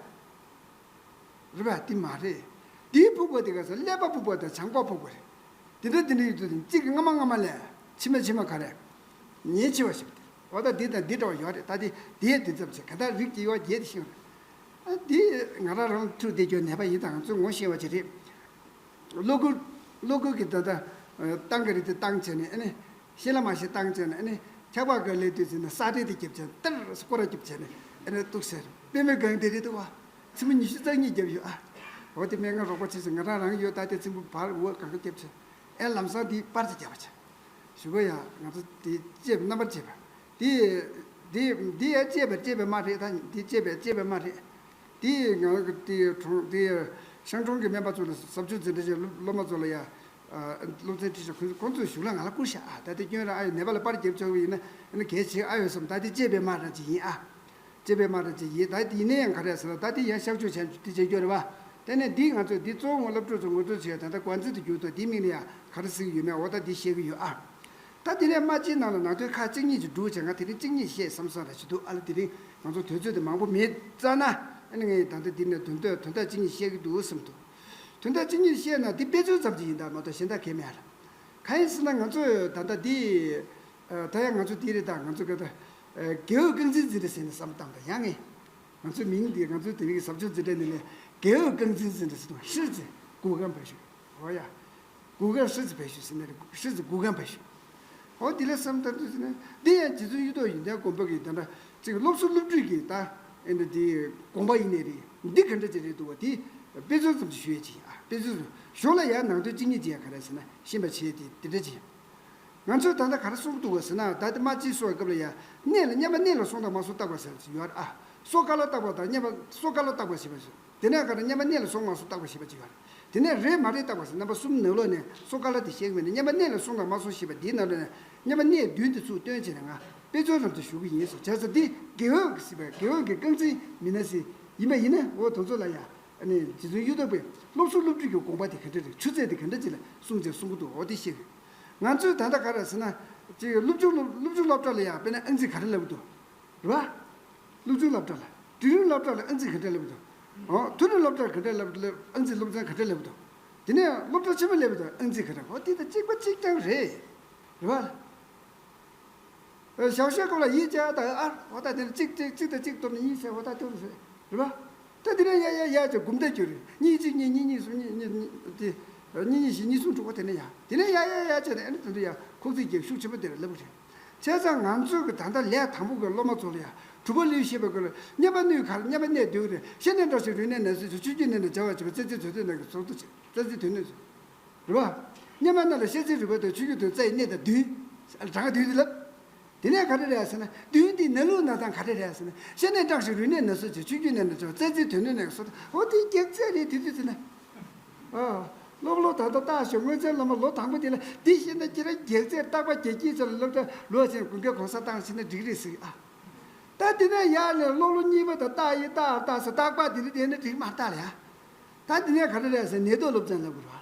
རེད་པ། དེ་མ་རེད། དེའི་ཕུག་པ་དེ་ག་ས་ཀླད་པ་ཕུག་པ་དང་བྱང་པ་ཕུག་པ་རེད། དེ་འདྲ་དེ་འདྲ་ཡོད་དུས་གཅིག་གི་སྔ་མ་སྔ་མ་ལས་ཕྱི་མ་ཕྱི་མ་ག་རེ། ཉེས་ཆེ་བ་ཞིག་རེད། འོ་ད་འདི་དང་འདི་འདྲ་བ་ཡོད་རེད། ད་དེ་དེའི་དེ་ཙམ་ཆེ་ག་ད་རིགས་ཀྱི་ཡོ་བརྒྱད་དེ་ཤེས་རེད། ཨ་འདི་ང་རང་རང་ཐུག་བསྡད་རྒྱུ་ནད་པ་ཡིན་དང་ང་ཚོས་ངོ་ཤེས་པ་ཅིག་རེད། གློ་ཁུག་གློ་ཁུག་གི་ད་ལྟ་བཏང་གི་རེད་དེ་བཏང་བྱས་ནས་ཨ་ནི། ཤེས་ལ་མ་ཤེས་བཏང་བྱས་ནས་ཨ་ནི། འཁྱག་པ་ག་ལས་དུས་ཚོད་ནས་ས་རེད་དེ་རྒྱབ་བྱས་ཏིར་སྐོར་ར་རྒྱབ་བྱས་ནས་ཨ་ནི་གཏུག་ཟེར་པད་མའི་སྒང་དེ་རེད་འདུག་བ། ཚེས་མ་ཉི་ཤུ་རྩ་གཉིས་རྒྱབ་ཡོད་ཨ། འོ་དེ་སྨན་ཁང་རོགས་པ་བྱས་ཙང་ང་རང་རང་ཡོད་ད་དེ་ཚེམ་བུ་བར་འོག་གང་ག་རྒྱབ་བྱས། ཨེ་ལམ་སང་དེ་པར་ཅིག་རྒྱབ་པ་བྱས། ཞུ་གོ་ཡ་ང་ཚོ་དེ་བཅས་པའི་རྣམ་པར་བཅས་པ། དེ་དེ་དེ་ཡ་བཅས་པའི་བཅས་པའི་མ་རེད་ད། དེ་བཅས་པའི་བཅས་པའི་མ་རེད། དེ་ང་གི་དེ་གྲོང་དེ་ཤང་གྲོང་གི་སྨན་པ་ཚོ་ལ་ཟབ་ཆོས་འཛིན་གྲྭ་ཆེན་སློབ་སློབ་མ་ཚོ་ལ་ཡ། སློབ་ཚན་ཁྲིད་ཤག་ཁོང་ཁོང་ཚོས་ཞུགས་ལ་ང་ལ་བསྐུར་ཤག་ཨ་ད་དེ་སྐྱོན་ར་ཨ་ཡོད་ནད་པ་ལ་པར་རྒྱབ་ཆོག་གི་ཡིན་ན་ཨ་ནི་གལ་ཆེ་ཨ་ཡོད་བསམ། ད་དེ་བཅས་པའི་མ་ར་ཅིག་ཡིན་ཨ། བཅས་པའི་མ་ར་ཅིག་ཡིན། ད་དེ་ཡིན་ན་ཡང་ག་རེ་ཟེར་ན་ད་དེ་ཡང་གཤག་བཅོས་བྱས་དེ་བྱས་སྐྱོ་རེད་བ། དེ་ནས་འདི་ང་ཚོས་འདི་གཙོ་བོ་སློབ་ཕྲུག་ཚོ་ངོ་སྤྲོད་བྱས་ད་ལྟ་འགོ་འཛིན་དུ་གྱུར་ཏོ་འདི་མིང་ལ་ཡང་ག་རེ་ཟེར་གི་ཡོད་མེད་འོ་ད་འདི་བཤད་གི་ཡོད་ཨ། ད་དེ་ནས་སྨྲ་ལྕེའི་ནང་ལ་ནང་དོན་ཁག་གཅིག་གཉིས་ཅིག་བསྒྲུགས་བྱས་ང་དེ་རིང་གཅིག་གཉིས་བཤད་བསམ་བསམ་ར་ཞིག་འདུག་ཨ་ལ། དེ་རིང་ང་ཚོ་དུས་ཚོད་དེ་མང་པོ་མེད་ཙང་ན་ཨ་ནི་ངས་ད་ལྟ་འདི་ནས་དོན་དག་དོན་དག་གཅིག་གཉིས་བཤད་གི་འདུག་བསམ་འདུག་དོན་དག་གཅིག་གཉིས་བཤད་ན་འདི་དཔེ་མཚོན་ཙམ་ཅིག་ཡིན་ད་མ་གཏོགས་གཞན་དག་གས་མེད་ཨ་ལ། གང་ཡིན་ཟེར་ན་ང་ཚོས་ད་ལྟ་འདི་ད་ཡང་ང་ཚོ་འདི་རེད་ད། ང་ཚོ་ག་ད་དགེ་འོས་རྐང་འཛིན་འཛིན་གྲྭ་ཟེར་ནས་བསམ་བཏང་ད་ཡང་ངས་ང་ཚོའི་མིང་འདི་ང་ཚོའི་དེ་རིང་གི་ཟབ་ཆོས་འཛིན་གྲྭ་ནས་ནས་དགེ་འོས་རྐང་འཛིན་འཛིན་གྲྭ་ཟེར་དུས་ཧྲི་ཙི་གུ་གང་བ་ཞུ། ཧོ་ཡ། གུ་གང་ཧྲི་ཙི་བ་ཞུ་ཟེར་ནས་ཧྲི་ཙི་གུ་གང་བ་ཞུ། ཧོ་འདི་ལ་བསམ་བཏང་དུས་ཟེར་ནས་འདི་ཡང་རྗེ་བཙུན་གཡུ་ཐོག་ཡོན་ཏན་དགོན་པ་གི་ད་ལྟ་ཅིག་སློབ་གསོ་སློབ་ཁྲིད་ཀྱི་ད་ཨེ་འདྲ་འདི་དགོངས་པ་ཡིན་ནའི་རེད། འདི་ག་འདྲ་ཅིག་རེད་འདུག་བ་དེ་དཔེ་མཚོན་ཙམ་ཅིག་ཞུ་ཡས་ཅིག་ཡིན་ཨ། དཔེ་མཚོན་ཙམ་གཞུང་ལ་ཡང་ནང་དོན་གཅིག་གཉིས་ཅིག་ཡང་ག་རེ་ཟེར་ན་ཤེས་པ་བྱས་ཏེ་འདི་འདྲ་ཅིག་ཡིན། ང་ཚོས་ད་ལྟ་ག་རེ་གསུང་གི་འདུག་བ་ཟེར་ན་ད་ལྟ་སྨྲ་ལྕེ་གསོ་བའི་སྐབས་ལ་ཡང་གནས་ལ་སྙན་པ་གནས་ལ་སོང་དང་མ་སོང་བརྟག་པ་ཟེར་ཡོད་རེད་ཨ། སོ་ཀ་ལ་བརྟག་པ་དང་སྙན་པ་སོ་ཀ་ལ་བརྟག་པ་ཞེས་པ་ཞིག་དེ་ནས་ག་རེ་སྙན་པ་གནས་ལ་སོང་མ་སོང་བརྟག་པ་ཞེས་པ་ཅིག་ཡོད་རེད། དེ་ནས་རེད་མ་རེད་བརྟག་པ་ཟེར་རྣམ་པ་གསུམ་ནང་ལོགས་ནས་སོ་ཀ་ལ་དེ་བཤད་ཀྱི་མེད་ན་སྙན་པ་གནས་ལ་སོང་དང་མ་སོང་ཞེས་པ་འདིའི་ནང་ལོགས་ནས་སྙན་པ་གནས་བདུན་དེ་ཚུར་སྟོན་བྱས་ནས་ང་དཔེ་མཚོན་ཙམ་དུ་ཞུ་གི་ཡིན་ཟེར་བྱས་ཙང་འདི་དགེ་འོས་ཀྱི་ཟེར་བའི་དགེ་འོས་ཀྱི་རྐང་འཛིན་མི་སྣ་ཟེར་ཡིན་པ་ཡིན་ན་འོ་དེ་ཚོ་ལ་ཡང་ཨ་ནི་རྗེ་བཙུན་གཡུ་ཐོག་པས་སློབ་གསོ་སློབ་ཁྲིད་ཀྱི་དགོངས་པ་དེ་ག་འདྲ་རེད། ཆུ་ཚད་དེ་ག་འདྲ་ཅིག་ལ་གསུངས་བྱས་གསུང་གི་འདུག་འོ་དེ་བཤད་གི། ང་ཚོས་ད་ལྟ་ག་རེ་ཟེར་ན་ཅིག་སློབ་ཆུང་སློབ་སློབ་ཆུང་སློབ་གྲྭ་ལ་ཡང་དཔེར་ན་ཨང་རྩིས་ག་རེ་ལབ་འདུག་རེད་བ། སློབ་ཆུང་སློབ་གྲྭ་ལ། འབྲིང་རིམ་སློབ་གྲྭ་ལ་ཨང་རྩིས་ག་འདྲ་ལབ་འདུག་འོ་མཐོ་རིམ་སློབ་གྲྭར་ག་འདྲ་ལབ་ལབ་ཨང་རྩིས་སློབ་ཚན་ག་འདྲ་ལབ་འདུག་དེ་ནས་སློབ་གྲྭ་ཆེན་མོ་སླེབས་འདུག་ཨང་རྩིས་ག་འདྲ། འོ་དེ་དང་གཅིག་པ་གཅིག་རྐྱང་རེད། རེད་བ། ཞའོ་ཤའི་སྐོར་ལ་ཡིད་ཆེས་དང་ཨ་འོ་ད་དེ་ནས་གཅིག་གཅིག་གཅིག་དང་གཅིག་གཏོར་ནས་གཉིས་བྱས་འོ་ད་དེ་རུ་རེད། རེད་བ། ད་དེ་ནས་ཡ་ཡ་ཡ་བྱས་སྒོམ་བཟླས་རྒྱུ་རེད། གཉིས་གཅིག་གཉིས་གཉིས་གཉིས་གསུམ་གཉིས་གཉིས་གཉིས་དེ་གཉིས་གཉིས་བཞི་གཉིས་གསུམ་དྲུག་པོ་དེ་ནས་ཡ་དེ་ནས་ཡ་ཡ་ཡ་བྱས་ནས་ཨ་ནི་དེ་འདྲ་ཡ་ཁོག་རྩིས་རྒྱག་ཤུགས་ཆེན་པོ་དེ་ར་ལབ་གི་རེད། བྱས་ཙང་ང་ཚོའི་གི་ད་ལྟ་ལས་དང་པོ་གི་སློབ་མ་ཚོ་ལ་ཡ་གྲུབ་པ་ལེའུ་ཞེས་པའི་སྐོར་ལ་སྙན་པ་སྣོད་གར་སྙན་པ་གནས་སྡོད་ཀྱི་རེད། ཤེས་ནས་འབྲང་ཞིང་རིག་གནས་ནས་གསོ་ཆོས་བརྒྱུད་ནས་ནས་སྦྱར་བ་བྱེད་པ་རྩ་ཚིག་དོན་སྣོད་ཀྱི་ཚོགས་འདུ་བྱེད་རྩ་ཚིག་དོན་སྣོད་ཚོ། རེད་བ། སྙན་པ་སྣོད་ལ་ཤེས་ཚིག་རིག་པ་དང་ཆོས་བརྒྱུད་དོན་རྩ་ཡི་གནད་དང་བདུན། གྲངས་ཀ་བདུན་དེ་ལབ། དེ་ནས་ག་རེ་རེད་ཟེར་ན་བདུན་དེའི་ནང་ལོགས་ན་ཐང་ག་རེ་རེད་ཟེར་ན་ཤེས་ནས་འབྲང་ཞིང་རིག་གནས་ནས་གསོ་ཆོས་བརྒྱུད་ནས་ནས་སྦྱར་བ་རྩ་ཚིག་དོན་སྣོད་ནས་གསོ། འོ་དེ་རྒྱག་ཚད་རེད་དེ་དུས་ཚོད་ན། ཨ། སློབ་ལོ་ད་ལྟ་བརྟག་ཤོག་སྔོན་ཚན་སློབ་མ་ལོ་དང་པོ་དེ་ལ་འདི་ཤེས་ན་ཁྱེད་རང་རྒྱལ་རྩེར་རྟག་པ་རྒྱལ་སྐྱིད་ཚོ་ལ་སློབ་གྲྭ་ལོ་ཆེན་དགུན་ཁའི་གོང་ས་བཏང་ཕྱིན་ན་འགྲིག་རེད་ཟེར་ཨ། ད་དེ་ནས་ཡར་ནས་སློབ་ལོ་གཉིས་པ་དང་རྟགས་ཡིག་རྟགས་རྟགས་སུ་རྟག་པ་དེ་རིགས་དེ་ནི་འགྲིག་མ་རྟགས་ལ་ཡ། ད་དེ་ནས་ག་རེ་རེད་ཟེར་ནད་ཐོག་སློབ་ཚན་ལབ་དགོས་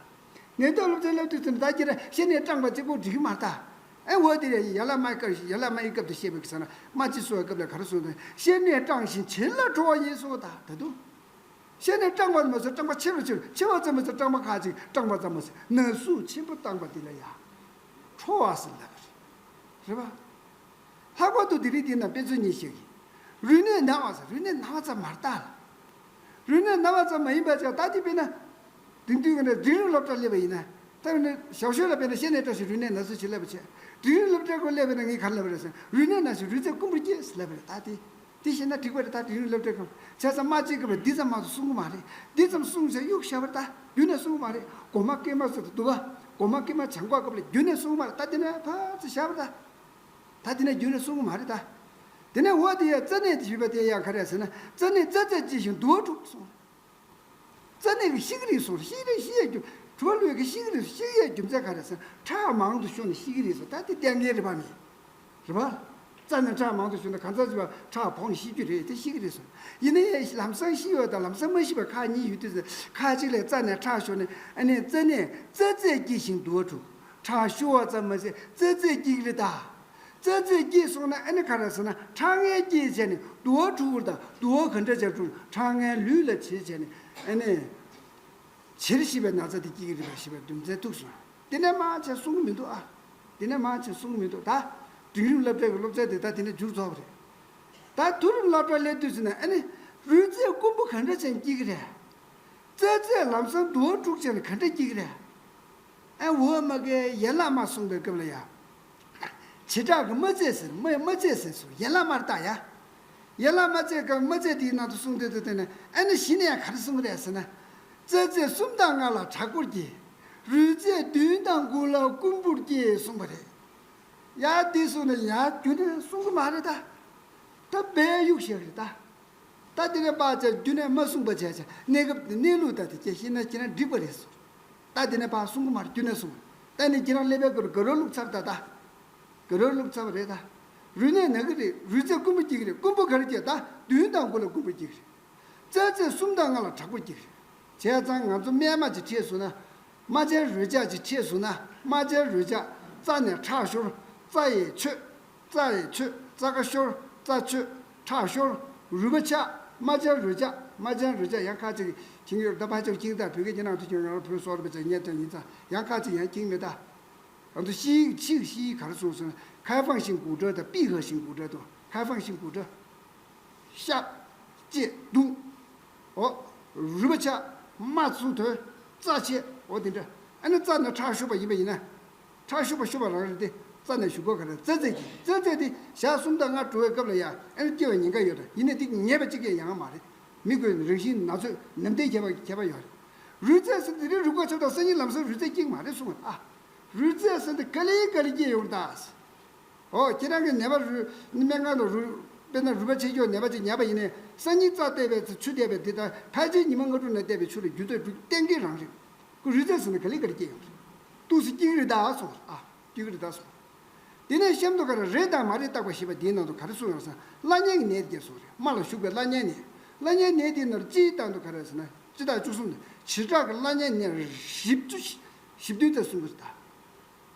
རེད་བ། ནད་ཐོག་སློབ་ཚན་ལབ་དུས་ཙམ་ད་ཁྱེད་རང་ཤེས་ནས་སྐྲངས་པ་གཅིག་པོ་འགྲིག་མ་རྟགས། ཨེ་འོ་དེ་རེད། ཡ་ལ་མ་སྐབས་ཡ་ལ་མ་ཡི་སྐབས་དུ་བཤད་པའི་ས་ན་སྨྲ་ལྕེ་གསོ་བའི་སྐབས་ལ་ག་རེ་གསུངས་ཏེ་ཤེས་ནས་སྐྲངས་ཤིང་བྱིན་རླབས་འཕྲོ་བ་ཡིན་གསུངས་ད་ད་དུང་། ཤེས་ནས་སྐྲངས་པ་མ་ཟད་སྐྲངས་པ་ཆེ་རུ་ཆེ་རུ་ཆེ་བ་ཙམ་མ་ཟད་སྐྲངས་པ་ཁ་ཅིག་སྐྲངས་པ་ཙམ་མ་ཟད་ན་ཟུག་ཆེན་པོ་བཏང་པ་དེ་ལ་ཡ། ཁྲོ་བ་ཟེར་ལབ་པ་རེད། རེད་པ། ལྷག་པར་དུ་དེ་རིང་འདི་ན་དཔེ་མཚོན་ཉིད་ཞིག་གིས། རུས་ནད་ན་བ་ཟེར། རུས་ནད་ན་བ་ཙམ་མ་རེད་ད། རུས་ནད་ན་བ་ཙམ་མ་ཡིན་པ་ཅག་ད་དེ་དཔེར་ན། དེང་དུས་ཀྱི་ནས་འབྲིང་རིམ་སློབ་གྲྭར་སླེབས་པ་ཡིན་ན། ད་ནི་ཞའོ་ཞུའེ་ལ་དཔེར་ན་བཤད་ནས་བཀྲ་ཤིས་རུས་ནད་ན་ཚོད་ཅིག་སླེབས་པ་བྱས། འབྲིང་རིམ་སློབ་གྲྭར་ཁོ་སླེབས་པ་ན་ངས་ག་རེ་ལབ་པ་རེད་ཟེར། རུས་ནད་ན་ཞིག་རུས་ཚད་དཀོན་པོར་སྐྱེས་ཟེར་ལབ་པ་རེད་ད་དེ། དེ་བཤད་ན་འགྲིག་པ་རེད་ད། འབྲིང་རིམ་སློབ་གྲྭའི་སྐབས་བྱས་ཙང་སྨྲ་ལྕེའི་སྐབས་ལ་འདི་ཙམ་མ་གཏོགས་གསུང་གི་མ་རེད། འདི་ཙམ་གསུངས་ཚེ་གཡུག་བཞག་པ་རེད་ད། རྒྱུན་ནས་གསུང་གི་མ་རེད། གོང་མ་སྐྱེས་མ་ཟེར་དུ་འདུག་པ། གོང་མ་སྐྱེས་མ་བྱང་ཁོག་སྐབས་ལ་རྒྱུན་ནས་གསུང་གི་མ་རེད་ད། དེ་ནས་ཕར་ཚུར་བཞག་པ་རེད་ད། ད་དེ་ནས་རྒྱུན་ནས་གསུང་གི་མ་རེད་ད། དེ་ནས་འོ་དེ་ཡང་རྩ་ནད་དེ་ཞུས་པ་དེ་ཡང་ག་རེ་ཟེར་ན། རྩ་ནད་རྩ་རྫས་སྐྱེས་ཤིང་དུ་བ་འཁྲུགས་གསུངས། རྩ་ནད་ཀྱིས་ཤི་གི་རེད་གསུངས། ཤི་རེད། ཤི་ཡས་རྒྱུ། དུ་བ་ལུད་ཀྱིས་ཤི་གི་རེད། ཤི་ཡས་རྒྱུ་མཚན་ག་རེ་ཟེར་ན། ཁྲག་མང་དུ་ཤོར་ནས་ཤི་གི་རེད་གསུངས། ད་དེ་གཏན་འཁེལ་རེད་པ་མེད། རེད་པ། རྩ་ནས་ཁྲག་མང་དུ་ཤོར་ན་གང་ཟག་ཅིག་པ་ཁྲག་བོངས་ཤི་རྒྱུ་རེད། དེ་ཤི་གི་རེད་གསུངས། ཡིན་ན་ཡང་ལམ་སང་ཤི་ཡོད་དང་ལམ་སང་མ་ཤི་བ་ཁག་གཉིས་ཡོད་དུས་ཟེར། ཁག་ཅིག་ལ་རྩ་ནས་ཁྲག་ཤོར་ནས་ཨ་ནི་རྩ་ནད་རྩ་རྫས་སྐྱེས་ཤིང་དུ་བ་འཁྲུགས། ཁྲག་ཤོར་བ་ཙམ་མ་ཟད་རྩ་རྫས་སྐྱེ་གི་རེད་ད། རྩ་རྫས་སྐྱེས་སོང་ན་ཨ་ནི་ག་རེ་ཟེར་ན། ཁྲག་ངན་སྐྱེས་བྱས་ནས་དུ་བ་འཁྲུགས་པ་དང་། དུ་བ་ག་འདྲ་བྱས་འཁྲུགས། ཁྲག་ངན་ལུད་ལ་བྱེད་བྱས་ནས་ཨ་ནི། བྱིར་ཞེས་པའི་ན་ཚ་དེ་སྐྱེ་གི་རེད་པ་ཞེས་པའི་རྒྱུ་མཚན་ཐུག་སོང་། དེ་ནས་མང་ཆེ་གསུང་གི་མི་འདུག་ཨ། དེ་ནས་མང་ཆེ་གསུང་གི་མི་འདུག་ད། འབྲིང་རིམ་སློབ་གྲྭའི་སློབ་ཚན་དེ་ད་དེ་ནས་མཇུག་རྫོགས་པ་རེད། ད་མཐོ་རིམ་སློབ་གྲྭར་སླེབས་དུས་ཙམ་ན་ཨ་ནི། རུས་ཚད་དཀོན་པོ་ག་འདྲ་བྱས་ནས་སྐྱེ་གི་རེད། རྩ་རྫས་ལམ་སང་དུ་བ་འཁྲུགས་བྱས་ནས་ག་འདྲ་སྐྱེ་གི་རེད། ཨ་འོ་མ་གའི་ཡན་ལག་མ་གསུངས་པའི་སྐབས་ལ་ཡ། བྱེ་བྲག་གི་མ་བརྩད་ཟེར། མ་མ་བརྩད་ཟེར་སོང་། ཡན་ལག་མར་བཏགས་ཡ། ཡན་ལག་མ་བརྩད་ག་མ་བརྩད་དེའི་ནང་དུ་གསུངས་དེ་དུ་དེ་ནས་ཨ་ནི་གཞི་ནས་ཡང་ག་རེ་གསུངས་རེད་ཟེར་ན། རྩ་རྫས་གསུམ་དང་ལྔ་ལ་དྲག་པོར་སྐྱེ། རུས་རྫས་བདུན་དང་དགུ་ལ་དཀོན་པོར་སྐྱེ་གསུངས་པ་རེད། ཡ་དེ་གསུངས་ནས་ཡ་རྒྱུན་ནས་གསུང་གི་མ་རེད་ད། ད་བས་གཡུག་བཞག་རེད་ད། ད་དེ་ནས་ཕར་བྱས་རྒྱུན་ནས་མ་གསུངས་པ་བྱས་བྱས་གནས་སྐབས་དེ་གནས་ལུགས་ད་དེ་སྐད་བཤད་ན་ཁྱེད་རང་འགྲིག་པ་རེད་གསུངས། ད་དེ་ནས་ཕར་གསུང་གི་མ་རེད། རྒྱུན་ནས་གསུངས། ད་ནི་ཁྱེད་རང་སླེབས་པའི་སྐབས་དགའ་རབ་བླུགས་ཚར་ད་ད། དགའ་རབ་བླུགས་ཚར་བ་རེད་ད། རུས་ནད་ན་གི་རེད། རུས་ཚད་དཀོན་པོ་སྐྱེ་གི་རེད། དཀོན་པོ་ག་རེ་སྐྱེ། ད་བདུན་དང་དགུ་ལ་དཀོན་པོ་སྐྱེ་གི་རེད། རྩ་རྫས་གསུམ་དང་ལྔ་ལ་དྲག་པོ་སྐྱེ་གི་རེད། བྱས་ཙང་ང་ཚོ་སྨན་མ་ཅིག་ཁྲིད་སོང་ན། རྨ་ཆེན་རུས་ཆག་ཅིག་ཁྲིད་སོང་ན། རྨ་ཆེན་རུས་ཆག་རྩ་ནས་ཁྲག་ཤོར། རྩ་ཡི་ཆོད། རྩ་ཡི་ཆོད། རྩ་ཁ་ཤོར། རྩ་ཆོད། ཁྲག་ཤོར། རུས་པ་ཆག་རྨ་ཆེན་རུས་ཆག་རྨ་ཆེན་རུས་ཆག་ཡང་ཁ་ཅིག་ཁྱིང་ཡོད་ད། ཕ་ཆོས་ཁྱིང་ད་བོད་སྐད་ཀྱི་ནང་དུ་ཁྱིང་ཡོད། བོད་སོག་རུས་པ་ཆག་ཉེ་དོན་ཡིན་ཙང་ཡང་ཁ་ཅིག་ཡང་ཁྱིང་མེད་ད། ང་ཚོ་ཤི་ཡིག་ཕྱིས་ཤི་ཡིག་ག་རེ་གསུངས་སོང་ན།开放性骨折དང་闭合性骨折དང་། 开放性骨折དང་། 开放性骨折། ཤ་གཅིག་བརྡུངས། འོ། རུས་པ་ཆག་རྨ་ཚུར་ཐོན། རྩ་ཆད། འོ་དེ་འདྲ། ཨ་ནི་རྩ་ནས་ཁྲག་ཤོར་བ་ཡིན་པ་ཡིན་ན། ཁྲག་ཤོར་བ་ཤོར་བ་རང་རེད་དེ། རྩ་ནས་ཤོར་དགོས་ག་རེ། རྩ་རྫས་ཀྱི་རྩ་རྫས་དེ་ཞག་གསུམ་དང་ལྔ་འགྲོ་བའི་སྐབས་ལ་ཡ་ཨ་ནི་སྐྱེ་བའི་ཉེན་ཁ་ཡོད་རེད། ཡིན་ནའི་དེ་ངེས་པ་གཅིག་ཀྱང་ཡོང་གི་མ་རེད། མི་དགོས་རང་བཞིན་ན་ཚོད་ནམ་ཟླའི་ཁྱད་པར་ཁྱད་པར་ཡོད་རེད། རུས་རྩལ་ཟེར་དེ་རིང་རུས་ཁ་ཆག་དང་སང་ཉིན་ལམ་སང་རུས་རྩལ་སྐྱེ་གི་མ་རེད་གསུངས་པ་རེད། ཨ། རུས་རྩལ་ཟེར་འདི་ག་ལེ་ག་ལེ་སྐྱེ་ཡོང་གི་རེད་ད། ཨོ། ཁྱེད་རང་གི་ནད་པ་རུས་ནི་སྨན་ཁང་དུ་རུས། དཔེར་ན་རུས་པ་ཆད་ཀྱོག་ནད་པ་ཅིག་ཉར་བ་ཡིན་ནའི་སང་ཉིན་རྩ་བལྟས་པའི་ཚེ་ཆུ་བལྟས་པའི་འདི་ལྟར་ཕལ་ཆེར་ཉི་མ་ལྔ་དྲུག་ནང་བལྟས་པའི་ཆུ་ལ་འགྱུར་ལྡོག་འགྲོ་གཏན་འཁེལ་རང་རེད། ཁོ་རུས་རྩལ་ཟེར་ན་ག་ལེ་ག་ལེ་སྐྱེ་ཡོང་རེད། ཏོག་ཙམ་སྐྱེ་གི་རེད་ད་གསུངས། ཨ། སྐྱེ་གི་རེད་ད་གསུངས། དེ་ནས་གཤམ་དུ་ག་རེ་རེད་དང་མ་རེད་བརྟག་པ་ཞེས་པ་འདིའི་ནང་དུ་ག་རེ་གསུངས་ཡོད་ཟེར་ན། བླ་གཉན་གྱི་ནད་དེ་གསུངས་རེད། རྨ་ལ་ཞུགས་པའི་བླ་གཉན་ནད། བླ་གཉན་ནད་དེའི་ནང་སྤྱིའི་སྟེང་དུ་ག་རེ་ཟེར་ན། སྤྱི་རྟགས་བཅུ་གསུམ་དང་བྱེ་བྲག་གི་བླ་གཉན་ནད་བཞི་བཅུ་ཞེ་བདུན་དེ་གསུངས་ཀྱི་རེད་ད།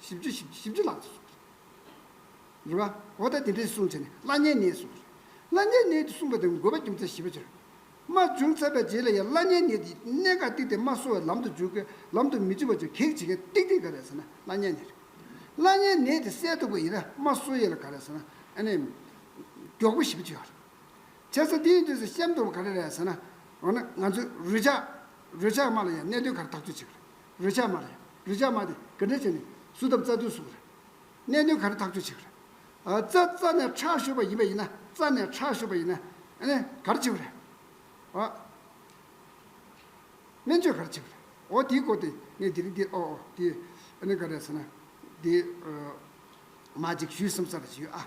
བཞི་བཅུ་ཞེ་བདུན་ལྷག་ཙམ་གསུངས་ཀྱི་རེད། རེད་པ། འོ་ད་དེ་འདྲའི་གསུངས་བྱས་ནས་བླ་གཉན་ནད་གསུངས་རེད། བླ་གཉན་ནད་དེ་གསུངས་པ་དེ་དགོས་པ་རྒྱུ་མཚན་ཞིབ་པོ་བྱས། རྨ་བྱུང་ཚར་བའི་རྗེས་ལ་ཡང་བླ་གཉན་ནད་དེ་གནད་འགག་ཏིག་ཏིག་རྨ་གསོ་བའི་ལམ་དུ་འཇུག་གི་ལམ་དུ་མི་འཇུག་པ་བྱས་གེགས་བྱེད་མཁན་ཏིག་ཏིག་ག་རེ་ཟེར་ན་བླ་གཉན་ནད་རེད། བླ་གཉན་ནད་དེ་སེལ་ཐུབ་པ་ཡིན་ན་རྨ་གསོ་ཡས་ལ་ག་རེ་ཟེར་ན་ཨ་ནི་མགྱོགས་པོ་ཞེ་པོ་ཅིག་ཡོད་རེད། བྱས་ཙང་དེ་ཡིན་དུས་སུ་གཤམ་དུ་ག་རེ་རེད་ཟེར་ན། འོ་ན་ང་ཚོས་རུས་ཆག་རུས་ཆག་རྨ་ལ་ཡང་གནད་དོན་ག་རེ་ཐག་གཅོད་བྱེད་ཀྱི་རེད། རུས་ཆག་རྨ་ལ་ཡང་རུས་ཆག་རྨ་དེ་ག་འདྲ་བྱས་ནས་སུ་ཐབ་རྩ་དུས་སུ་རེད། གནད་དོན་ག་རེ་ཐག་གཅོད་བྱེད་ཀྱི་རེད། ཨ། རྩ་རྩ་ནས་ཁྲག་ཤོར་བ་ཡིན་པ་ཡིན་ན། རྩ་ནས་ཁྲག་ཤོར་བ་ཡིན་ན་ཨ་ནི་ག་རེ་བྱེད་ཀྱི་རེད། ཨ། སྨན་བཅོས་ག་རེ་བྱེད་ཀྱི་རེད། འོ་དེའི་སྐོར་དེ་ངས་དེ་རིང་འདི་ཨོ་ཨོ་དེ་ཨ་ནི་ག་རེ་ཟེར་ན་དེ་ཨ་མ་ཅིག་ཞུས་བསམ་ས་རེ་ཞུས་ཨ།